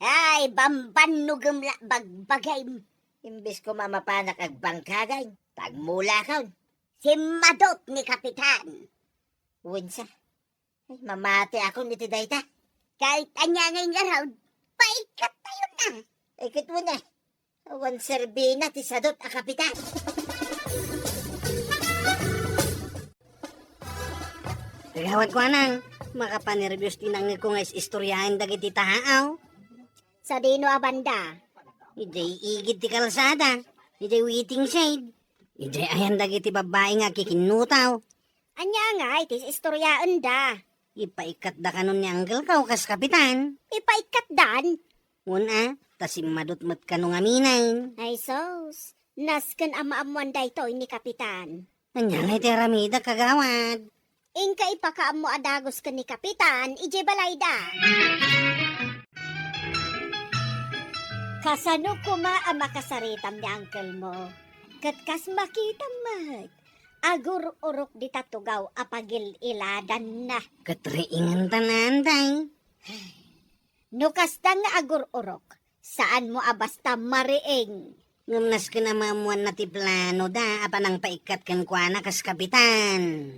Ay, bambannogem la bagbagim. Imbes koma a mapanak agbangkagan, pagmulakon. Simmadut ni Kapitan. Wensa, ay, mamatiakon iti dayta. Ket ania ngay ngarud, paikkattayon a. Ay, ket wen a. Awan serbina ti sadut a kapitan. Kagawad, kuanang, makapanerbios ti nangngegko nga is-istoryaen dagiti taaw. Sadino a banda? Idiay igid ti kalsada, idiay waiting shed, idiay ayan dagiti babbai nga agkikinnutaw. Ania ngay ti istoryaenda? Ipaikkatda kanon ni uncle ko kas kapitan. Ipaikkatdan? Wen a, ta simmadut met kano ngamin. Ay sus, nasken a maammoan daytoy ni kapitan. Ania ngay ti aramidek, kagawad? Inka ipakaammo a dagus ken ni kapitan idiay balayda. Kasano koma a makasaritam ni uncle mo? Ket kas makitam met, agur-urok dita tugaw a pagil-iladanna. Ket riingenta, Nanday. No kasta nga agur-urok, saanmo a basta mariing. Ngem nasken a maammoanna ti planoda a panangpaikkat kenkuana kas kapitan.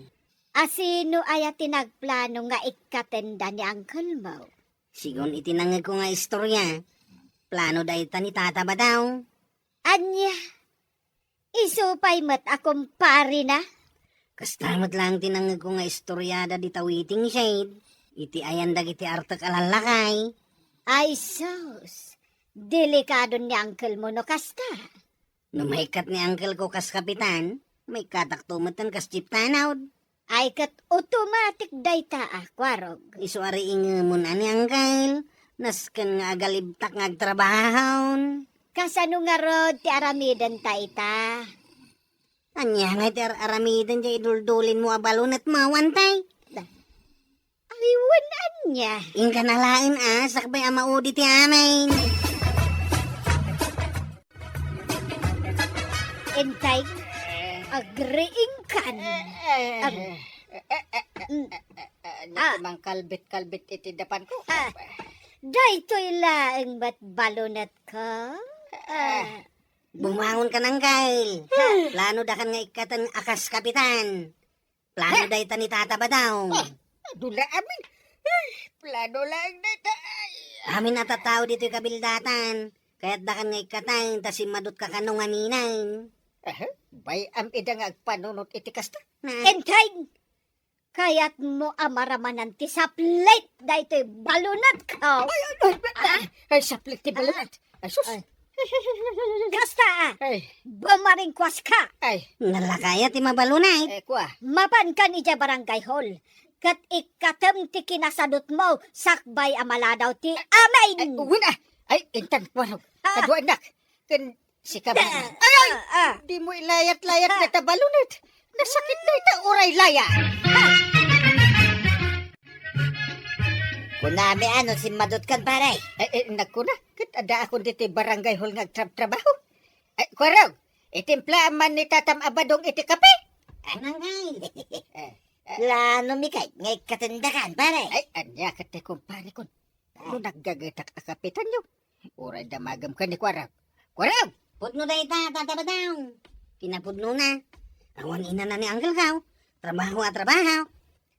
A sino aya ti nagplano nga ikkatenda ni uncle mo? Sigun iti nangngegko nga istorya, plano dayta ni Tata Badaw. Ania? Isu pay met a kumparina? Kasta met laeng ti nangngegko nga istoriada dita waiting shed, iti ayan dagiti artek a lallakay. Ay sus, delikado ni uncle mo no kasta. No maikkat ni uncle ko kas kapitan, maikkatakto metten kas chief tanod. Ay, ket automatic dayta a kuarog. Isu a riingemon a ni uncle, nasken nga agalibtak nga agtrabahon. Kasano ngarud ti aramidenta ita? Ania ngay ti ar-aramiden diay iduldulinmo a balunetmo, Wantay? Ay, wen ania? Inka na laeng a, sakbay a maudi ti amin. Entay, agriingkan. Ag-, mm. Ah. Mangkalbit-kalbit iti dapanko. Ah, daytoy laeng met balunetko. Ah. Bumangon ka nang, Kyle. Plano dakan nga ikkaten a kas kapitan. Plano dayta ni Tata Badong. Ah, dula amin. Ay, plano laeng dayta. Ay. Amin a tattao ditoy kabildatan. Kayat dakan nga ikkaten, ta simmadut ka kano nga ninang. Aha, bay-am ida nga agpanunot iti kasta. Na. Entay! Kayatmo a maramanan ti saplit daytoy balunetko? Ay, ay, ay, ay, ay, saplit ti balunat. Ay, sus. Ay. Kasta, ah. Ay. Bumaringkuas ka. Ay. Nalakaya ti mabalunat. Eh, kua. Mapan kan idiay barangay hall. Ket ikkatem ti kinasadutmo, sakbay a maladaw ti amin. Ay, wen, ah. Ay, intan, kuano. Ah. Kaduaennak. Ken Sika ba? Ah, ay, ay! Ah, ah. Dimo ilayat-layat dayta balunat. Nasakit dayta uray laya. Ah! Kunami a no simmadutkan, pare. Eh, eh, nagkuna, ket addaakon ditoy barangay hall nga agtrabtrabaho. Ay, kuarog, itimplaam man ni Tatam a Badong iti kape. Ah, nangay. Eh, eh. Plano mi kay nga ikkatendakan, pare. Ay, ania ket ti kumpare kon. No naggagetak a kapitanyo, uray damagem ken ni Kuarog. Kuarog! Pudno dayta, Tata Badong. Kinapudnona. Awan inana ni Uncle Kao. Trabaho a trabaho.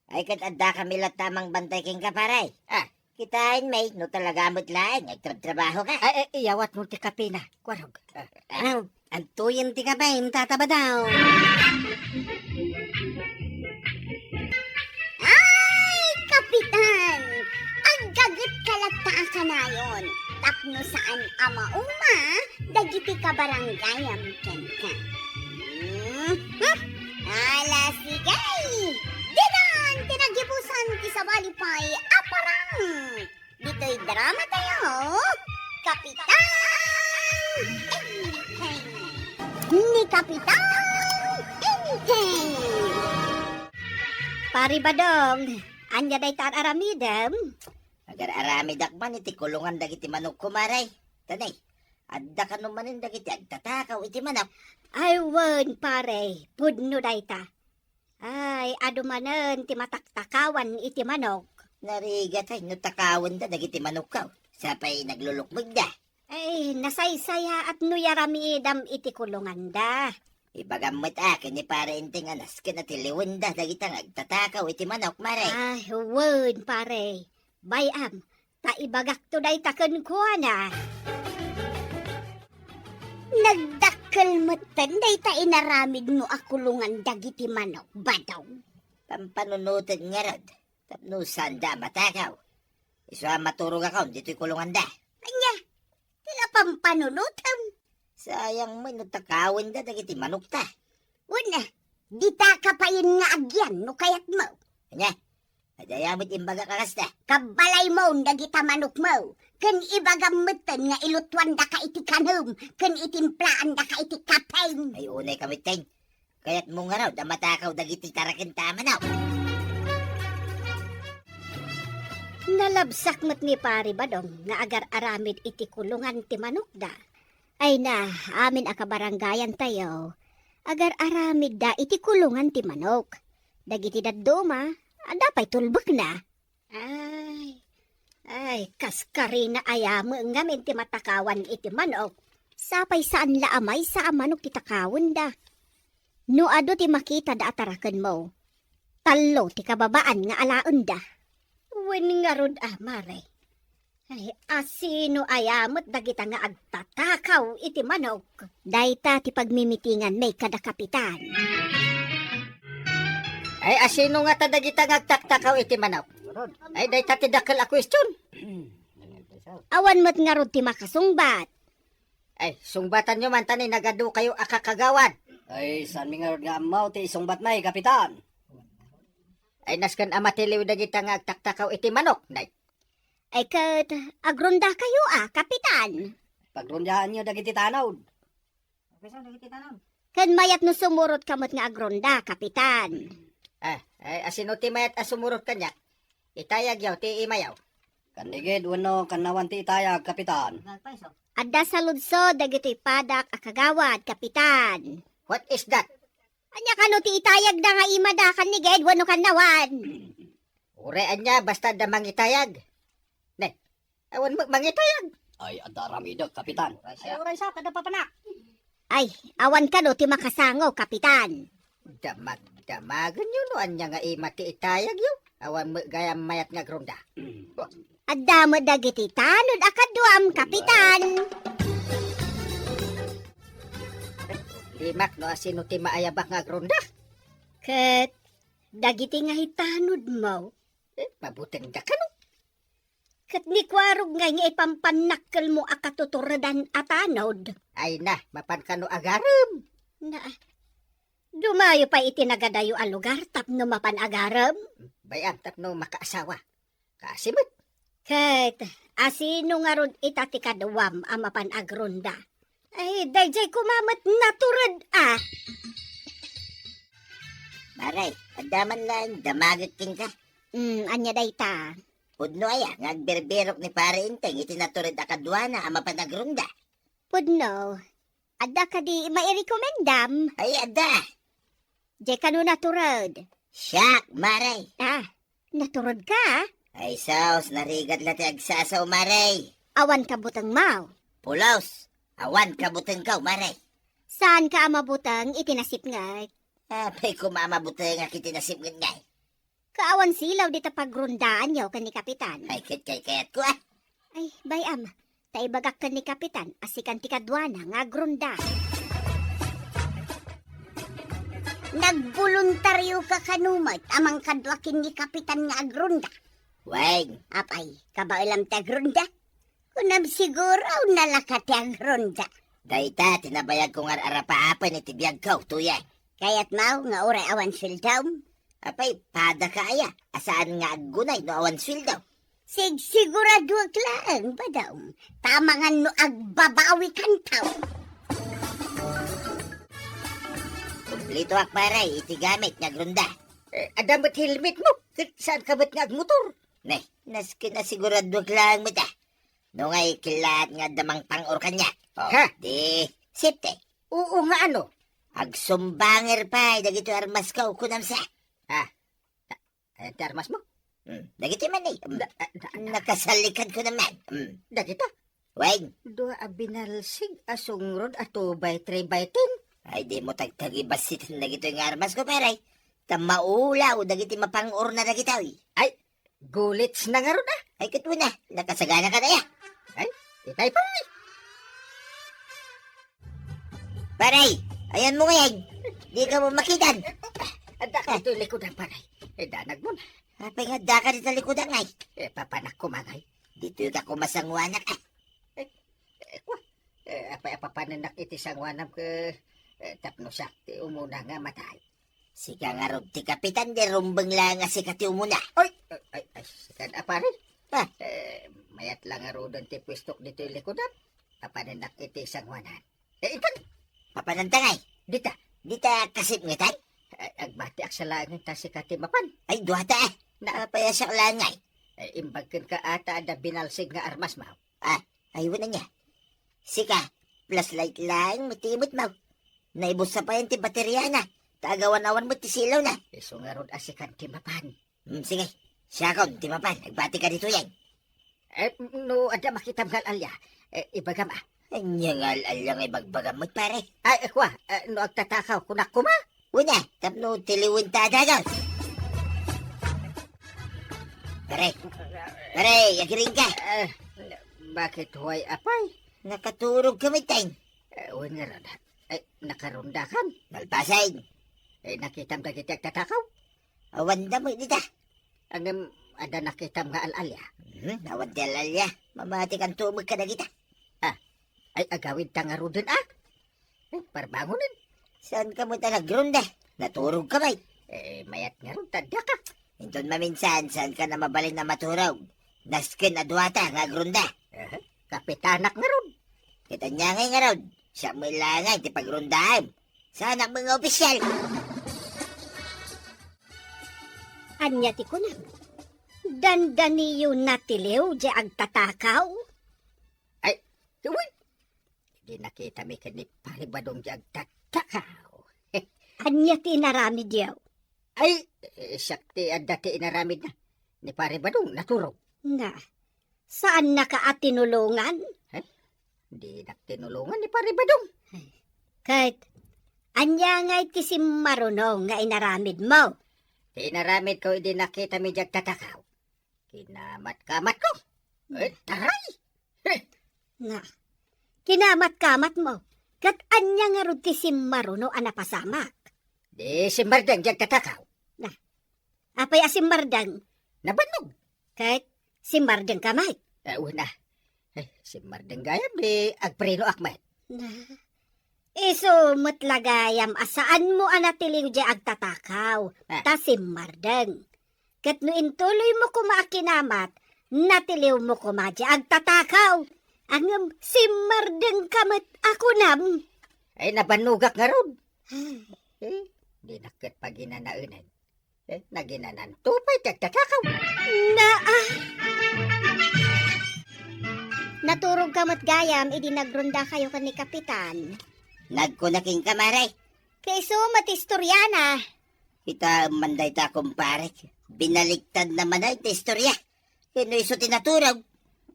Ay, ket adda kami latta a mangbantay kenka, pare. Ah. Kitaen, may, no talaga met laeng, agtrabtrabaho ka. Ay, ay, iyawat mo ti kape na, Kuarog. Ah. Ano? Adtoyen ti kape, Tata Badong. Ay, Kapitan! Aggaget ka latta a kanayon tapno saan a mauma dagiti kabarangayam kenka. Mhm. Ala, sige! Didan ti nagibusan ti sabali pay a parang! Ditoy drama tayo, Kapitan Enteng. Ni Kapitan Enteng. Pare Badong, ania dayta aramidem? Agar-aramidak man iti kulungan dagiti manokko, mare. Tanay, adda kano manen dagiti agtatakaw iti manok? Ay, wen, pare, pudno dayta. Ay, adu manen ti mataktakawan iti manok. Narigat ay no takawenda dagiti manokko. Sapay naglulukmegda. Ay, nasaysayaat no yaramidam iti kulonganda. Ibagam met a ken ni Pare Enteng a nasken a tiliwenda dagita nga agtatakaw iti manok, mare. Ay, wen, pare. Bay-am, ta ibagakto dayta kenkuana. Nagdakkel metten dayta inaramidmo a kulongan dagiti manok, Badong. Pampanunoten ngarud, tapno saanda a matakaw. Isu a maturogakon ditoy kulonganda. Ania? Ti napampanunotem? Sayang met no takawenda dagiti manokta. Wen, dita ka payen nga agyan no kayatmo. Ania? Adda met imbagak a kasta. Kabbalaymo dagita manokmo, ken ibagam metten nga ilutuandaka iti kanem, ken itimplaandaka iti kape. Ay, unay ka metten. Kayatmo ngarud a matakaw dagiti tarakenta a manok? Nalabsak met ni Pari Badong nga agar-aramid iti kulongan ti manokda. Ay na, amin a kabarangayantayo, agar-aramidda iti kulongan ti manok. Dagiti dadduma, adda pay tulbekna. Ay, ay, kaskarina aya met ngamin ti matakawan iti manok. Sapay saan la a maysa a manok ti takawenda. No adu ti makitada a tarakenmo, tallo ti kababaan nga alaenda. Wen ngarud a, mare. Ay, asino aya met dagita nga agtatakaw iti manok? Dayta ti pagmimitinganmi kada kapitan. Ay, asino ngata dagita nga agtaktakaw iti manok? Ay, dayta ti dakkel a question. Awan met ngarud ti makasungbat. Ay, sungbatanyo man ta ni nagadukayo a kakagawad. Ay, saanmi ngarud nga ammo ti isungbatmi, Kapitan. Ay, nasken a matiliw dagita nga agtaktakaw iti manok, nay. Ay ket, agrondakayo a, Kapitan. Pagrondaanyo dagiti tanod. Ken mayat no sumurotka met nga agronda, Kapitan. Ah, ay, asino ti mayat a sumurot kaniak? Itayagyo ti imayo. Kannigid wenno kannawan ti itayag, Kapitan? Adda saludsod dagitoy padak a kagawad, Kapitan. What is that? Ania kano ti itayagda nga imada, kannigid wenno kannawan? Uray ania, basta adda mangitayag. Ne, awan met mangitayag. Ay, adda aramidek, Kapitan. Ay, uray sa, kada papanak. Ay, awan kano ti makasango, Kapitan. Damag-damagenyo no ania nga ima ti itayagyo. Awan met gayam mayat nga agronda. Adda met dagiti tanod a kaduam, Kapitan. Limak no asino ti maayabak nga agronda. Ket dagiti nga itanodmo. Eh, mabutengda kano? Ket ni Kuarog ngay nga ipampannakkelmo a katuturedan a tanod. Ay na, mapan kano agarem? Na, dumayo pay iti nagadayo a lugar tapno mapan agarem? Bay-am tapno makaasawa. Kaasi met. Ket asino ngarud ita ti kaduam a mapan agronda? Ay, daydiay koma met natured a. Pare, adda man laeng damagek kenka. Hmm, ania dayta? Pudno aya nga agbirbirok ni Pare Enteng iti natured a kaduana a mapan agronda? Pudno. Adda kadi mairekomendam? Ay, adda. Diay kano natured? Siak, Mare. Ah, naturedka? Ay, sus, narigat la ti agsasao, Mare. Awan kabutengmo? Pulos, awan kabutengko, Mare. Saanka a mabuteng iti nasipnget? Apay koma a mabutengak iti nasipnget ngay. Kaawan silaw dita pagrondaanyo ken ni Kapitan. Ay, ket kaykayatko, ah. Ay, bay-am. Ta ibagak ken ni Kapitan a sikan ti kaduana nga agronda. Nagboluntarioka kano met a mangkadua ken ni Kapitan nga agronda? Wen. Apay, kabaelam ti agronda? Kunam siguro, nalaka ti agronda. Dayta ti nabayagko nga ar-arapaapen iti biagko, Tuye. Kayatmo nga uray awan sueldom? Apay, padaka aya a saan nga aggunay no awan sueldo? Sigsiguraduak laeng, Badong, ta amangan no agbabawikanto. Kumplitoak, pare, iti gamit nga agronda. Eh, adda met helmetmo, ket saanka met nga agmotor? Ne, nasken a siguraduak laeng met, ah. No ngay, kilaat nga adda mangpang-or kaniak. Oh, ha? Di, safety. Oo nga, ano? Agsumbanger pay dagitoy armasko, kunam sa. Ha? Ayan ti armasmo? Hmm, dagitoy man, eh. Hmm. Da-, ah, da-, da-, Nakasalikan ko naman. Hmm. Dagita? Wen. Dua a binalsig a sungrod a two by three by ten. Ay, dimo tagtagibasitan dagitoy nga armasko, pare. Ta maulaw dagiti mapang-orna dagitoy. Ay, gulits na ngarud, ah. Ay, ket una, nakasaganaka aya. Ay, itay, pare. Pare, ayanmo ngay. Dika makitan. Adda ka ditoy likudan, pare. Eh, danag mo na. Apay nga adda ka ditoy likudan, ngay? Eh, papanak ko, mangay. Ditoy ka kumasanguanak, ah. Eh, eh, kwa. Eh, apay a papanennak iti sanguanam ket, eh, tapno siak ti umuna nga matay. Sika ngarud ti kapitan, di rumbeng laeng a sika ti umuna. Ay, ay, ay, ay, sikan a pare. Ah. Eh, mayat la ngaruden ti puestok ditoy likudan. Papanennak iti sanguanan. Eh, inton? Papananta ngay? Dita. Dita kasipngetan? Eh, agbatiak sa laeng ta sika ti mapan. Ay, duata, ah. Naapay a siak laeng ngay? Eh, imbag kenka ata adda binalsig nga armasmo. Ah, ay, wen ania. Sika, flashlight laeng met ti imetmo. Naibussa payen ti bateriana, ta agawan-awan met ti silawna. Isu ngarud a sikan ti mapan. Hmm, sige, siakon ti mapan, agbatika ditoyen. Eh, no adda makitam nga al-alia, eh, ibagam, ah. Ania nga al-alia nga ibagbagam met, pare? Ay, eh, kwa, eh, no agtatakaw, kunak koma. Una, tapno tiliwen ta a dagus. Pare, pare, agiring ka. Eh, bakit, way, apay? Nakaturog ka met, Teng. Eh, wen ngarud. Eh, nakarondakan. Nalpasen. Eh, nakitam dagiti agtatakaw? Awan da met dita. Ngem, adda nakitam nga al-alia? Hmm, awan ti al-alia. Mamatikanto met kadagita. Ah, ay, agawidta ngaruden, ah. Eh, parbangonen. Saanka met a nagronda? Naturogka met. Eh, mayat ngarud ta addaka. Inton maminsan, saanka a mabalin a maturog? Nasken a duata nga agronda. Eh, kapitanak ngarud. Ket ania ngay ngarud? Siak met laeng ti pagrondaem. Saanak met nga opisyal. Ania ti kunam? Dandaniyo natiliw diay agtatakaw? Ay, wen. Idi nakitami ken ni Pare Badong diay agtatakaw. Ania ti inaramidyo? Ay, eh, siak ti adda ti inaramidna. Ni Pare Badong, naturog. Na, saannaka a tinulongan? Ay, dinak tinulongan ni Pare Badong. Ay, ket, ania ngay ti simmaruno nga inaramidmo? Ti inaramidko idi nakitami diay agtatakaw. Kinamatkamatko. Eh, taray! Heh! Na, kinamatkamatmo. Ket ania ngarud ti simmaruno a napasamak? Di simmardeng diay agtatakaw. Na, apay a simmardeng? Nabannog. Ket simmardengka met? Eh, wen a. Eh, simmardeng gayam di agprenoak met. Na, isu met la gayam a saanmo a natiliw diay agtatakaw, Ah. ta simmardeng. Ket no intuloymo koma a kinamat, natiliwmo koma diay agtatakaw. Ngem simmardengka met a kunam. Ay, nabannogak ngarud. Ay. Eh, dinak ket paginanaenan. Eh, naginananto pay ti agtatakaw. Na, ah. Naturogka met gayam idi nagrondakayo ken ni Kapitan. Nagkuna kenka, Mare. Kaiso met ti istoriana. Kitaem man dayta, kumparek. Binaliktad na manen ti istoria. Ken no isu ti naturog.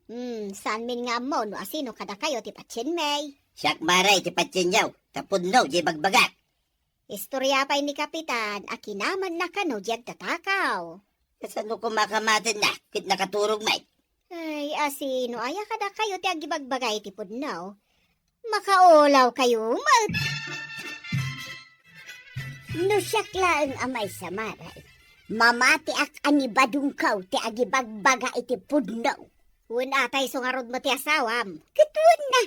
Hmm, saanmin nga ammo no asino kadakayo ti patienmi. Siak, Mare, ti patienyo. Ta pudno diay bagbagak. Istoria pay ni Kapitan a kinamatna kano diay agtatakaw. Kasano koma kamatenna ket nakaturog met? Ay, asino aya kadakayo ti agibagbaga iti pudno? Makaulawkayo met! No siak laeng a maysa, Mare, mamatiak a ni Badongko ti agibagbaga iti pudno. Wen a, ta isu ngarud met ti asawam. Ket wen a,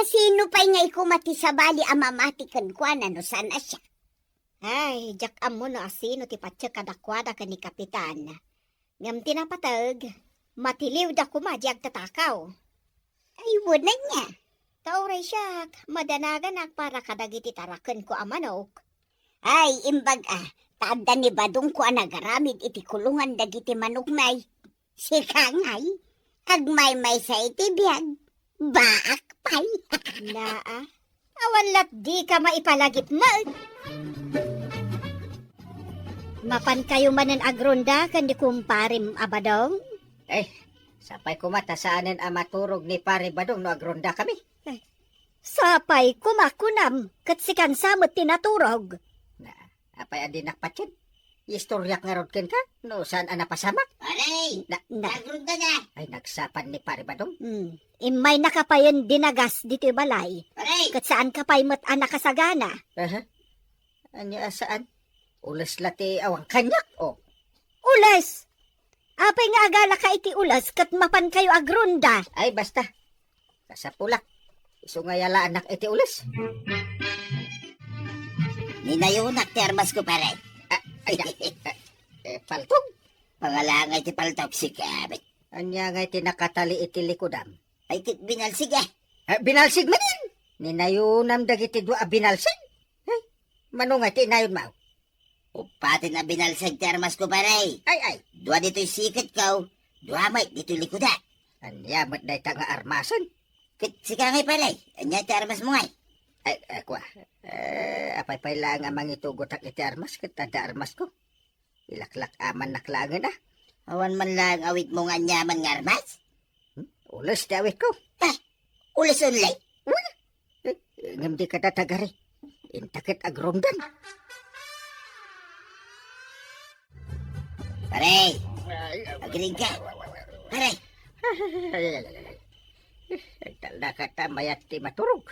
asino pay ngay koma ti sabali a mamati kenkuana no saan a siak? Ay, diak ammo no asino ti patiek kadakuada ken ni Kapitan. Ngem ti napateg, matiliwda koma diay agtatakaw. Ay, wen ania? Ta uray siak, madanaganak para kadagiti tarakenko a manok. Ay, imbag a, ta adda ni Badongko a nagaramid iti kulongan dagiti manokmi. Sika ngay, agmaymaysa iti biag, baak pay. Naa, awan lat dika maipalagip met. Mapankayo manen agronda ken ni kumparem a Badong? Eh, sapay koma ta saanen a maturog ni Pare Badong no agrondakami. Eh, sapay koma kunam, ket sikan sa met ti naturog. Na, apay a dinak patien? Istoriak ngarud kenka, no saan a napasamak? Pare! Na, na. Nagronda na! Ay, nagsapay ni Pare Badong. Hmm. Immaynaka payen dinagas ditoy balay. Pare! Ket saanka pay met a nakasagana. Aha. Ania a saan? Ules la ti awan kaniak, oh. Ules! Apay nga agalaka iti ules ket mapankayo agronda? Ay, basta. Kasapulak. Isu nga yalaanak iti ules. Ninayonak ti armasko, pare. Ah, ay, ah, eh, paltog? Pangalangay ti paltog, sika met. Ania ngay ti nakatali iti likudam? Ay, ket binalsig, eh. Ah, binalsig manen! Ninayonam dagiti dua a binalsig? Eh, mano ngay ti inayonmo? Uppaten a binalsig ti armasko, pare. Ay, ay. Dua ditoy siketko, dua met ditoy likudak. Ania met dayta nga armasen? Ket sika ngay, pare, ania ti armasmo ngay? Ay, ay, kua. Eh, apay pay laeng a mangitugotak iti armas ket adda armasko. Ilaklak-amannak laengen a. Awan man laeng awitmo nga aniaman nga armas? Hmm? Ules ti awitko. Ah, ules only? Wala. Eh, eh, ngem dika tatagari. Inta ket agrondan. Pare, agriingka. Pare. Ay, ay, ay, ay. Nagtalna ka ta mayat ti maturog.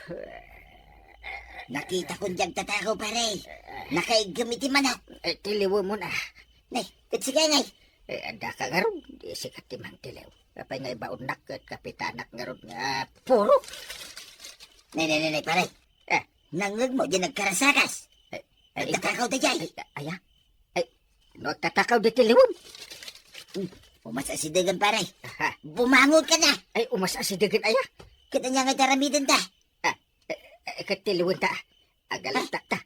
Nakitakon diay agtatakaw, pare. Nakaiggem iti manok. Eh, tiliwemon a. Ne, ket sika ngay. Eh, adda ka ngarud. Di sika ti mangtiliw. Apay nga ibaonnak ket kapitanak ngarud nga puro. Ne, ne, ne, ne, pare. Eh. Nangngegmo diay nagkarasakas. Eh, eh, agtatakaw daydiay. Ay, aya? Ay, no agtatakaw di tiliwem. Hmm, umas asidegen, pare. Aha. Bumangon ka na. Ay, umas asidegen, aya? Ket ania nga ti aramidenta? Ah, eh, eh, ket tiliwenta. Agalagta ta.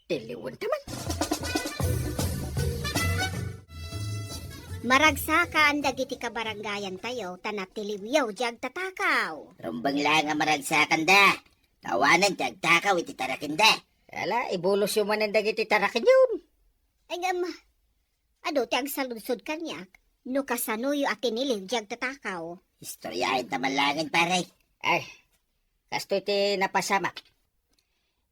Tiliwenta man. Maragsakan dagiti kabarangayantayo ta natiliwyo diay agtatakaw. Rumbeng laeng a maragsakanda. Awanen ti agtakaw iti tarakenda. Ala, ibulosyo manen dagiti tarakenyo. Ay, ngem, adu ti agsaludsod kaniak no kasanoyo a tiniliw diay agtatakaw. Istoryaenta man laengen, pare. Ay, kastoy ti napasamak.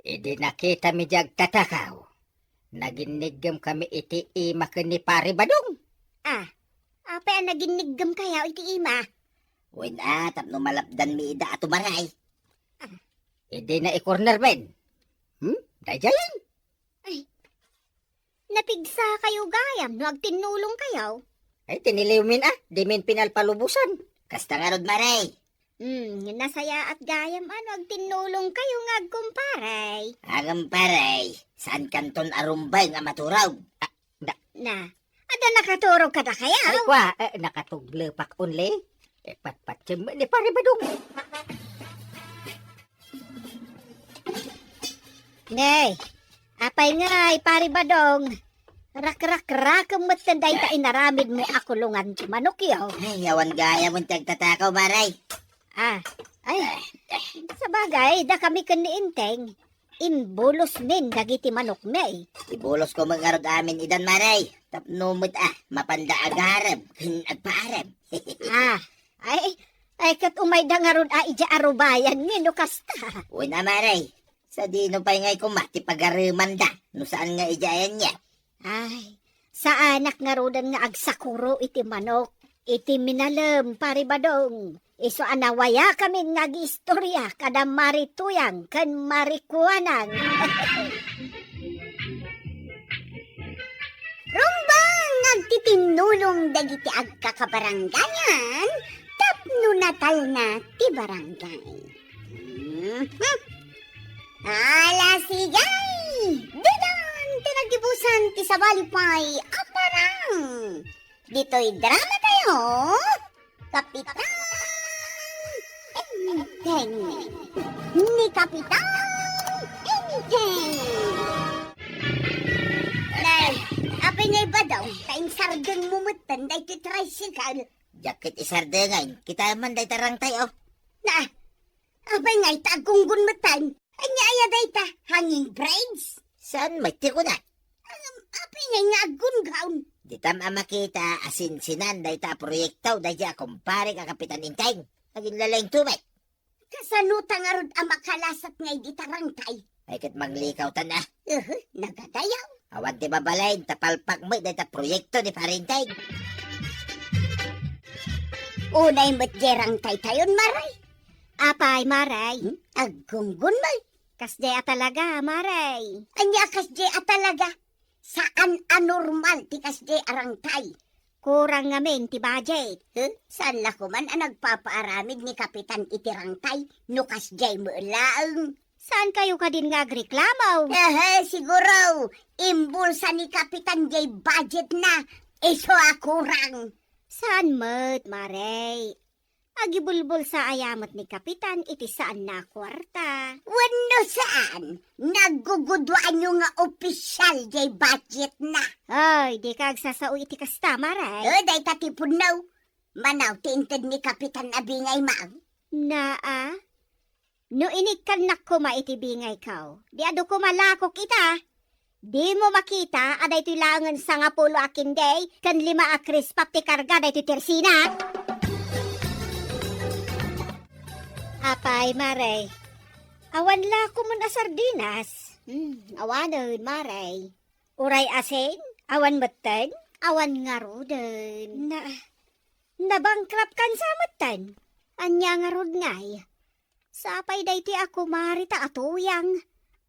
Idi nakitami diay agtatakaw, naginniggem kami iti ima ken ni Pare Badong. Ah, apay a naginniggem kayo iti ima? Wen a, tapno malapdanmi ida a tumaray. Ah. Idi na i-corner ben. Hmm? Daydiayen. Ay, napigsa kayo gayam no agtinnulong kayo? Ay, tiniliwmin a, dimin pinalpalubosan. Kasta ngarud, Mare. Hmm, nasayaat gayam a no agtinnulong kayo nga agkumpare. Agkumpare, saan kanton a rumbeng a maturog? Ah, da- Na, adda nakaturog kadakayo? Ay, kwa, eh, nakatuglepak only. Eh, patpatiem ni Pare Badong. Nay, apay ngay, Pare Badong? Rakrakrakam met dayta inaramidmo a kulongan ti manokyo. Ay, awan gayam ti agtatakaw, Mare. Ah, ay, sabagay, dakami ken ni Enteng. Imbulosmin dagiti manokmi. Ibolosko met ngarud amin idan, Mare. Tapno met a, mapanda agarem ken agpaarem. Ah, ay, ay, ket umayda ngarud a idiay arubayanmi no kasta. Wen a, Mare. Sadino pay ngay koma ti pagaremanda no saan nga idiay ania? Ay, saanak ngaruden nga agsakuro iti manok. Iti minalem, Pare Badong. Isu a nawayakamin nga agistoria kada Mari Tuyang ken Mari Kuanang. Rumbeng nga agtitinnulong dagiti agkakabarangayan tapno natalna ti barangay. Mhm. Ala, sige! Didan ti nagibusan ti sabali pay a parang. Ditoy drama tayo, Kapitan Enteng. Ni Kapitan Enteng. Nay, apay ngay Badong, ta insardengmo metten daytoy tricycle. Diak ket isardengen, kitaem man dayta rangtay, oh. Na, apay ngay ta aggunggong metten? Ania aya dayta? Hanging bridge? Saan met ti kuna? Ngem, apay ngay nga aggunggong? Ditam a makita a sinsinan dayta a proyekto daydi a kumparek a Kapitan Enteng. Aginlalengto met. Kasano ta ngarud a makalasat ngay dita rangtay? Ay, ket manglikawtan a. Uhu, nagadayaw. Awan ti mabalin, ta palpak met dayta proyekto ni Pare Enteng. Unay met diay rangtaytayon, Mare. Apay, Mare? Hmm? Aggunggong met. Kasdiay a talaga, Mare. Ania kasdiay a talaga? Saan a normal ti kasdiay a rangtay. Kurang ngamin ti budget. Huh? Saan la koman a nagpapaaramid ni Kapitan iti rangtay no kasdiay met laeng? Saan kayo kadin nga agreklamo? Ehe, siguro, imbulsa ni Kapitan diay budget na. Isu a kurang. Saan met, Mare? Agibulbulsa aya met ni Kapitan iti saanna a kuarta. Wenno saan, nagguguduanyo nga opisial diay budget na. Ay, dika agsasao iti kasta, Mare. Eh, dayta ti pudno. Manaw ti inted ni Kapitan a bingay, Ma'am. Naa? No inikkannak koma iti bingayko, di adu koma lakok ita. Dimo makita a daytoy laengen sangapulo a kinday ken lima a crisp puff ti karga daytoy tersina? Apay, Mare, awan la koman a sardinas? Hmm, awanen, Mare. Uray asin? Awan metten? Awan ngaruden. Na, nabankrupt kan sa metten? Ania ngarud ngay? Sapay daytoy a kumare ta a Tuyang.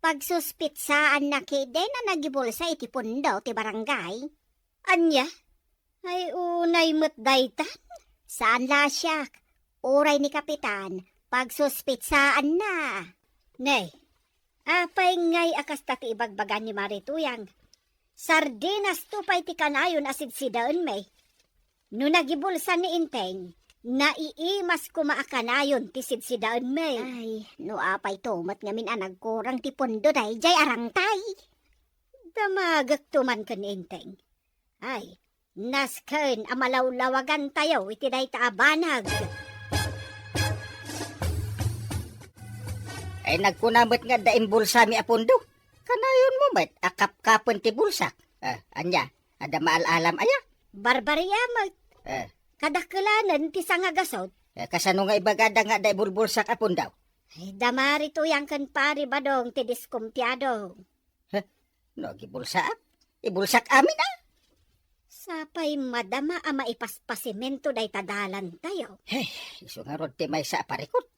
Pagsuspitsaanna ketdin a nagibulsa iti pundo ti barangay. Ania? Ay, unay met daytan? Saan la siak. Uray ni Kapitan, pagsuspitsaanna. Nay, apay ngay a kasta ti ibagbaga ni Mare Tuyang? Sardinas to pay ti kanayon a sidsidaenmi. No nagibulsa ni Enteng, Naiimas koma a kanayon ti sidsidaenmi. Ay, no apay to met ngamin a nagkurang ti pundo daydiay a rangtay. Damagekto man ken ni Enteng. Ay, nasken a malawlawagantayo iti dayta a banag. Ay, nagkuna met nga adda imbulsami a pundo. Kanayonmo met a kapkapen ti bulsak. Ah, ania? Adda maal-alam aya? Barbaria met. Eh. Kadakelanen ti sangagasut. Eh, kasano nga ibagada nga adda ibulbulsak a pundo? Ay, damari tuyang ken Pari Badong ti diskumpiado. Heh, no agibulsaak, ibulsak amin a. Sapay madama a maipaspasimento dayta dalantayo. Heh, isu ngarud ti maysa a parikut.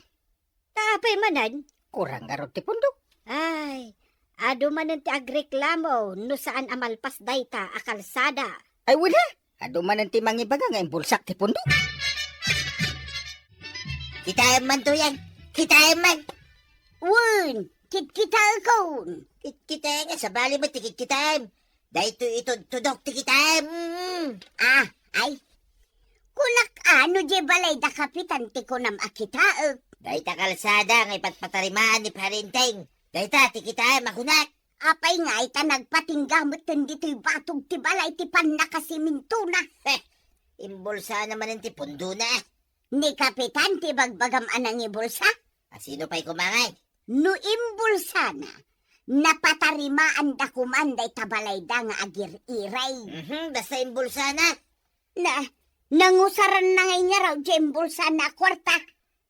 Ta apay manen? Kurang ngarud ti pundo. Ay, adu manen ti agreklamo no saan a malpas dayta a kalsada. Ay, wala. Adu manen ti mangibaga nga imbulsak ti pundo. Kitaem man to yan. Kitaem man. Wen, kitkitaekon. Kitkitaek nga sabali met ti kitkitaem. Daytoy itudtudok ti kitaem. Mm. Ah, ay. Kunak ano di balay da kapitan ti kunam a kitaek. Dayta kalsada nga ipatpatarimaan ni Pari Enteng. Dayta ti kitaem a kunak. Apay nga ita nagpatingga metten ditoy batog ti balay ti pannakasimintona? Heh, imbulsana manen ti pundona. Ni kapitan ti bagbagam a nangibulsa? Asino pay koma ngay? No imbulsana, napatarimaanda koman dayta balayda nga agir-iray. Mhm, basta imbulsana. Na, nangusaranna ngay ngarud ti imbulsana a kuarta.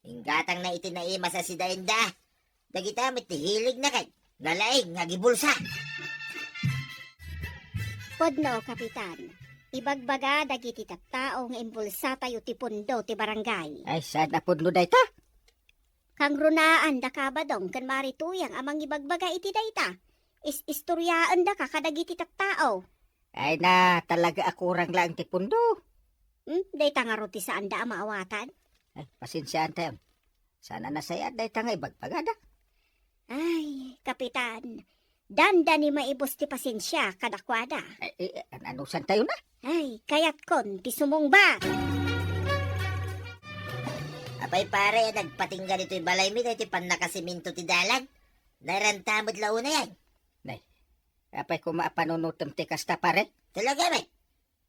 Inggatangna iti naimas a sidaenda. Dagita met ti hiligna ket nalaing nga agibulsa. Pudno, Kapitan. Ibagbaga dagiti tattao nga imbulsatayo ti pundo ti barangay. Ay, saan a pudno dayta? Kangrunaanda ka, Badong, ken Mari Tuyang a mangibagbaga iti dayta. Is-istoriaendaka kadagiti tattao. Ay na, talaga a kurang laeng ti pundo. Hmm, dayta ngarud ti saanda a maawatan? Ay, pasensiaentayon. Saan a nasayaat dayta nga ibagbagada. Ay, Kapitan, dandani maibus ti pasensia kadakuada. Ay, eh, eh, an-, anusantayo na? Ay, kayatkon ti sumungbat. Apay, pare, nagpatingga ditoy balaymi daytoy pannakasiminto ti dalan? Nairanta met la unay, ay? Nay, apay koma a panunotem ti kasta, pare? Talaga, bay?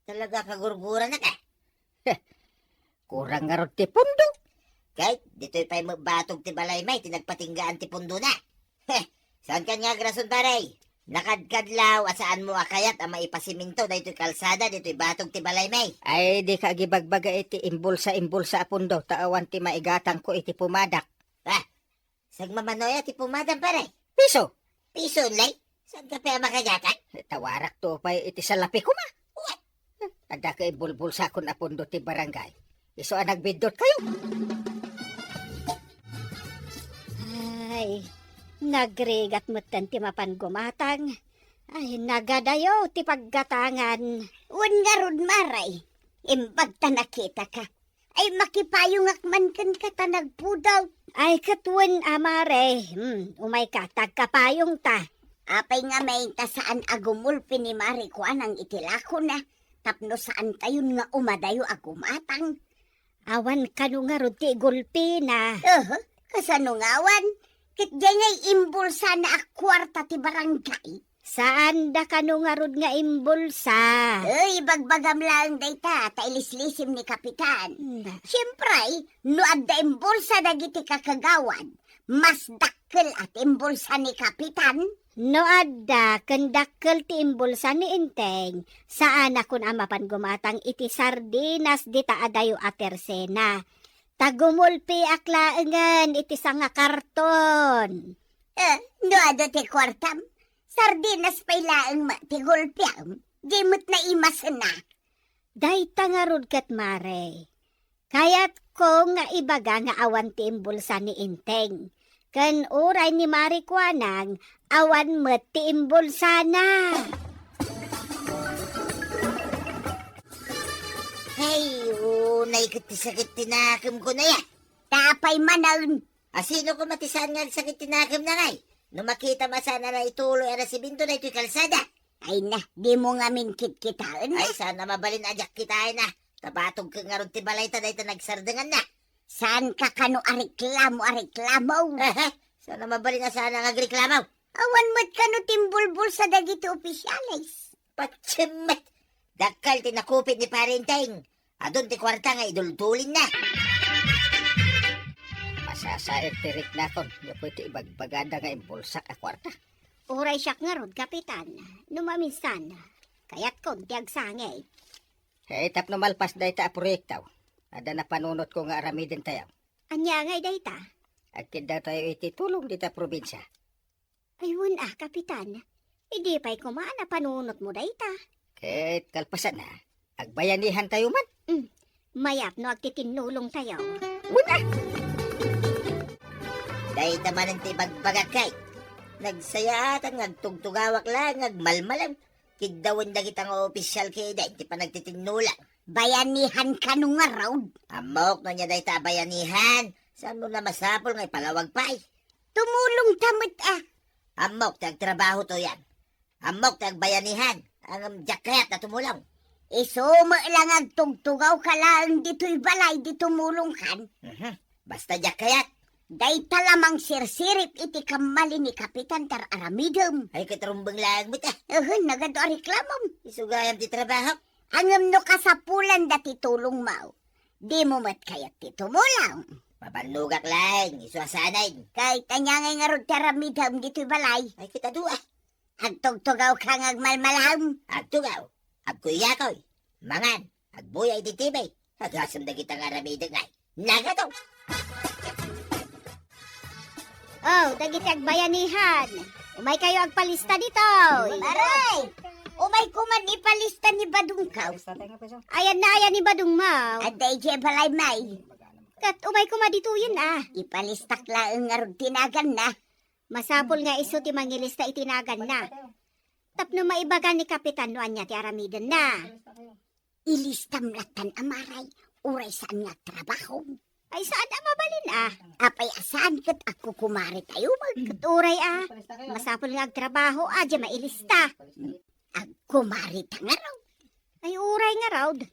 Talaga kagurguranak, a. Kurang ngarud ti pundo. Ket ditoy pay met batog ti balaymi ti nagpatinggaan ti pundona. Heh, saankan nga agrason, pare? Nakadkadlaw a saanmo a kayat a maipasiminto daytoy kalsada ditoy batog ti balaymi. Ay, dika agibagbaga iti imbulsa-imbulsa a pundo ta awan ti maigatangko iti pumadak. Ah, sagmamano aya ti pumadam, pare? Piso. Piso, lay? Saanka pay a makagatang? Tawarakto pay iti salapi koma. What? Addaka ibulbulsakon a pundo ti barangay. Isu a nagbidduttayo. Ay, nagrigat metten ti mapan gumatang. Ay, nagadayo ti paggatangan. Wen ngarud, Mare, imbag ta nakitaka. Ay, makipayongak man kenka ta nagpudot. Ay, ket wen a, Mare. Hmm, umayka, ta agkapayongta. Apay ngamin ta saan a gumulpi ni Mari Kuanang iti lakona tapno saantayon nga umadayo a gumatang? Awan kano ngarud ti igulpina. Aha, kasano nga awan? Ket diay ngay imbulsana a kuarta ti barangay. Saanda kano ngarud nga imbulsa? Ay, ibagbagam laeng dayta, ta ilislisim ni Kapitan. Na. Siempre, no adda imbulsa dagiti kakagawad, mas dakkel a ti imbulsa ni Kapitan. No adda, ken dakkel ti imbulsa ni Enteng, saanakon a mapan gumatang iti sardinas dita adayo a tersena. Ta gumulpiak laengen iti sangakarton. Eh, no adu ti kuartam, sardinas pay laeng met ti gulpiam, di met naimasena. Dayta ngarud ket, Mare. Kayatko nga ibaga nga awan ti imbulsa ni Enteng. Ken uray ni Mari Kuanang, awan met ti imbulsana. Ay, unay ket ti sakit ti nakemko, nay, a. Ta apay manen? Asino koma ti saan nga agsakit ti nakemna, ngay? No makitam a saan a naituloy a nasiminto daytoy kalsada. Ay na, dimo ngamin kitkitaen, a. Ay, saan a mabalin a diak kitaen, a. Ta batog ket ngarud ti balayta dayta nagsardenganna. Saan ka kano a reklamo a reklamo? Ehe, saan a mabalin a saan nga agreklamo? Awan met kano timbulbulsa dagiti opisyales. Patsemmet! Dakkel ti nakupit ni Pare Enteng. Adun ti kuarta nga iduldulinna. Masasaek ti riknakon, gapu iti ibagbagada nga imbulsak a kuarta. Uray siak ngarud, Kapitan, no maminsan, kayatkon ti agsangit. Eh, tapno malpas dayta a proyekto, adda napanunotko nga aramidentayo. Ania ngay dayta? Agkiddawtayo iti tulong dita probinsia. Ay, wen a, Kapitan. Idi pay koma a napanunotmo dayta. Ket kalpasanna, agbayanihantayo man. Mm. Mayat no agtitinnulongtayo. Wen a! Dayta manen ti ibagbagak, kay. Nagsayaatan nga agtugtugawak laeng nga agmalmalem. Kiddawen dagita nga opisyal ket dayta ti panagtitinnulang. Bayanihan kano ngarud? Ammok no ania dayta a bayanihan. Saan mo na masapul nga ipalawag pay? Tumulongta met a. Ammok ti agtrabahoto yan. Ammok ti agbayanihan. Ngem diak kayat a tumulong. Isu met la nga agtugtugawka laeng ditoy balay idi tumulongkan. Mhm. Basta diak kayat. Dayta la mangsirsirip iti kammali ni Kapitan ti ar-aramidem. Ay, ket rumbeng laeng met a. Ahen, nagadu a reklamom. Isu gayam ti trabaho. Ngem no kasapulanda ti tulongmo, dimo met kayat ti tumulong. Mabannogak laeng, isu a saanen. Kay ania ngay ngarud ti aramidem ditoy balay? Ay, ket adu a. Agtugtugawka nga agmalmalem. Agtugaw, agkuykuy, mangan, agbuya iti T V. Agasem dagita nga aramidek ngay. Nagadu! Oh, dagiti agbayanihan. Umaykayo agpalista ditoy. Maray! Umay koman ipalista ni Badongko. Ayan na, ayan ni Badongmo. Adda idiay balay, may. Ket umay koma ditoyen a. Ipalistak laeng ngarud ti naganna. Masapul nga isu ti mangilista iti naganna. Tapno maibaga ni Kapitan no ania ti aramidenna. Ilistam lattan a maray, uray saan nga agtrabaho. Ay, saan a mabalin a. Apay a saan ket agkukumaritayo met. Ket uray a. Masapul nga agtrabaho a, di mailista. Agkumarita ngarud. Ay, uray ngarud.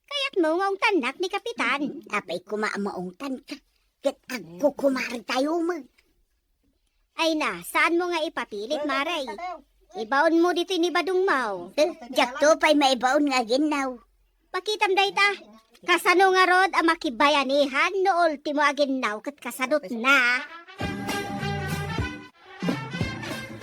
Kayatmo nga ungtannak ni Kapitan. Apay koma a maungtanka, ket agkukumaritayo met. Ay na, saanmo nga ipapilit, Mare. Ibaonmo ditoy ni Badongmo. Eh, diakto pay maibaon nga aginnaw. Pakitam dayta. Kasano ngarud a makibayanihan no ultimo aginnaw ket kasadutna?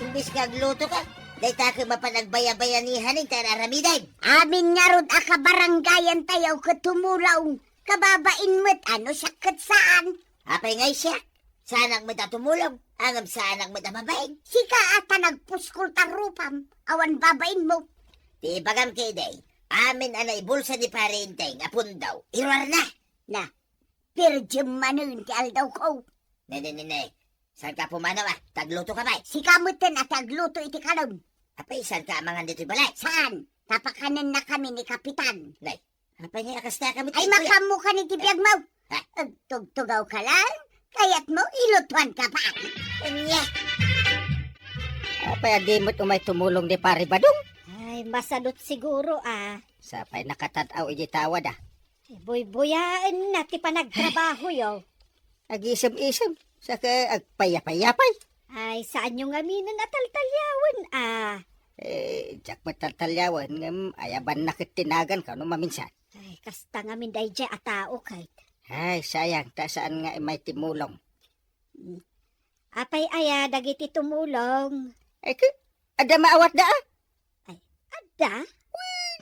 Imbes nga aglutoka, dayta ket mapan agbayabayanihan ti ar-aramidem. Amin ngarud a kabarangayantayo ket tumulong. Kababain met a no siak ket saan. Apay ngay siak? Saanak met a tumulong, ngem saanak met a mabain. Sika a ta nagpuskol ta rupam, awan babainmo. Ti ibagam ketdi, amin a naibulsa ni Pare Enteng a pundo, iruarna. Na, per diem manen ti aldawko. Ne, ne, ne, ne. Saanka a pumanaw a? Ta aglutoka pay. Sika metten a ti agluto iti kanem. Apay, saanka a mangan ditoy balay? Saan? Ta pakanennakami ni Kapitan. Nay, apay nga kasta kami ti kuya? Ay, makaammokan iti biagmo. Ha? Agtugtugawka laeng. Kayatmo, ilutoanka pay. Ania? Apay a di met umay tumulong ni Pare Badong? Ay, masadut siguro a. Sapay nakatad-aw iti tawad a. Buybuyaenna ti panagtrabahoyo. Agisem-isem, saka agpayapay-yapay. Ay, saanyo ngaminen a taltaliawen a. Eh, diak met taltaliawen, ngem ayabanna ket ti naganko no maminsan. Ay, kasta ngamin daydiay a tao ket. Ay, sayang, ta saan nga imay timulong. Hmm. Apay aya dagiti tumulong? Ay, ket, adda maawatda a? Ay, adda? Wen.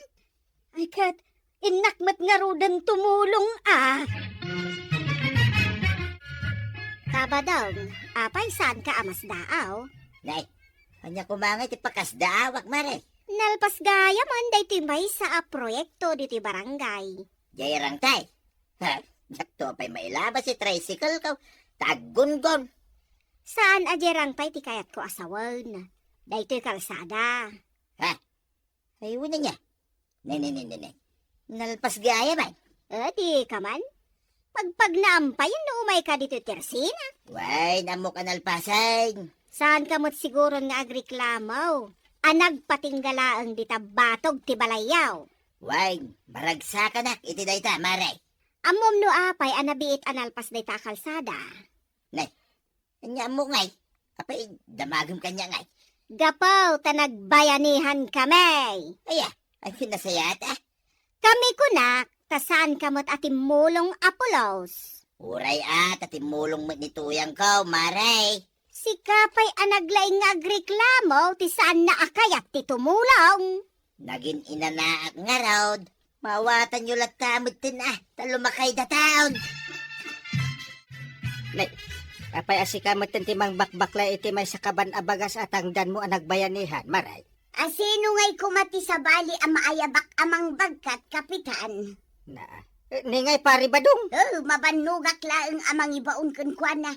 Ay, ket, innak met ngaruden tumulong a. Ka Badong, apay saanka a masdaaw? Nay, ania koma ngay ti pakasdaawak, Mare? Nalpas gayamen daytoy maysa a proyekto ditoy barangay. Diay rangtay. Ha, diakto pay mailabas ti tricycle ko. Ta aggunggong. Saan a diay rangtay ti kayatko a sawen. Daytoy kalsada. Ha? Ay, wen ania. Ne, ne, ne, ne, ne. Nalpas gayamen. Eh, dika man. Pagpagnaam pay no umayka ditoy tersina. Wen, ammok a nalpasen. Saanka met siguron nga agreklamo a nagpatingga laeng dita batog ti balayyo. Wen, maragsakanak iti dayta, Mare. Ammom no apay a nabiit a nalpas dayta a kalsada? Nay, ania ammo ngay? Apay, damagem kaniak ngay? Gapu ta nagbayanihan kami. Aya, ay, nasayat, ah. Kami kunak, ta saan ka met a timmulong a pulos. Uray a, ta timmulong met ni tuyangko, Mare. Sika pay a naglaing nga agreklamo ti saanna a kayat ti tumulong. Nagin inanaak ngarud, maawatanyo latta metten, ah, ta lumakay dataon. Nay, apay a sika metten ti mangbakbaklay iti maysa kaban a bagas a tangdanmo a nagbayanihan, Mare? A sino ngay koma ti sabali a maayabak a mangbagkat, Kapitan? Na, eh, ni ngay, Pare Badong? Oh, mabannogak laeng a mangibaon kenkuana.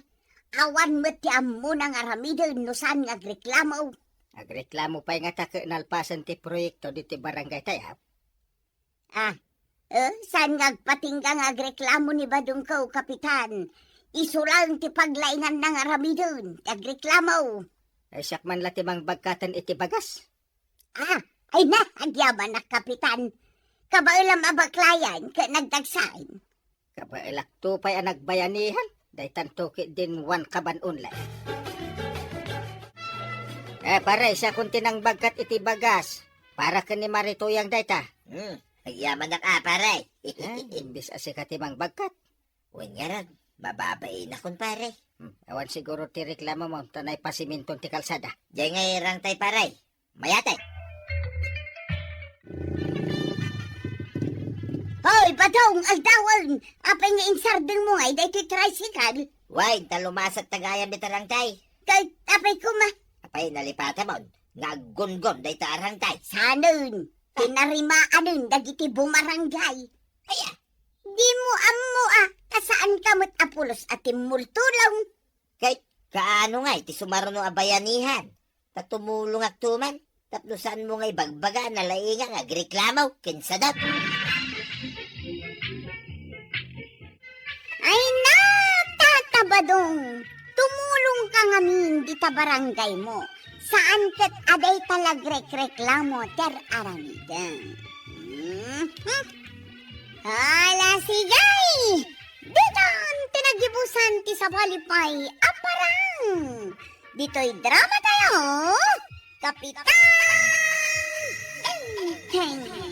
Awan met ti ammona nga aramiden no saan nga agreklamo. Agreklamo pay ngata ket nalpasen ti proyekto ditoy barangay tayo. Ah, eh, saan nga agpatingga nga agreklamo ni Badongko, Kapitan? Isu laeng ti paglainganna nga aramiden ti agreklamo. Ay, siak man la ti mangbagkaten iti bagas. Ah, ay na, agyamanak, Kapitan. Kabaelam a baklayan ket nagdagsaen. Kabaelakto pay a nagbayanihan, daytanto ketdin one kaban only. Eh, pare, siakon ti nangbagkat iti bagas. Para ken ni Mare Tuyang dayta. Hmm, agyamanak a, pare. Eh, imbes a sika ti mangbagkat. Wen ngarud, mababainakon, pare. Hmm, awan siguro ti reklamom ta naipasiminton ti kalsada. Diay ngay rangtay, pare. Mayat. Hoy, Badong, agdawen! Apay nga insardengmo ngay daytoy tricycle? Wen, ta lumasat ta gayam dita rangtay. Kay, apay koma? Apay, nalipatamon nga aggunggom dayta a rangtay. Sanen, tinarimaanen dagiti bumarangay. Aya? Dimo ammo a, ta saan ka met a pulos a timmultulong. Kay, kaano ngay ti sumaruno a bayanihan? Ta tumulongakto man, tapno saanmo nga ibagbaga a nalainga nga agreklamo ken sadot. Ay na, Tata Badong! Tumulongka ngamin dita barangaymo. Saan ket a dayta la agrekreklamo ti ar-aramidem. Mhm. Hala, sige! Ditan ti nagibusan ti sabali pay a parang. Ditoy drama tayo, Kapitan Tengteng.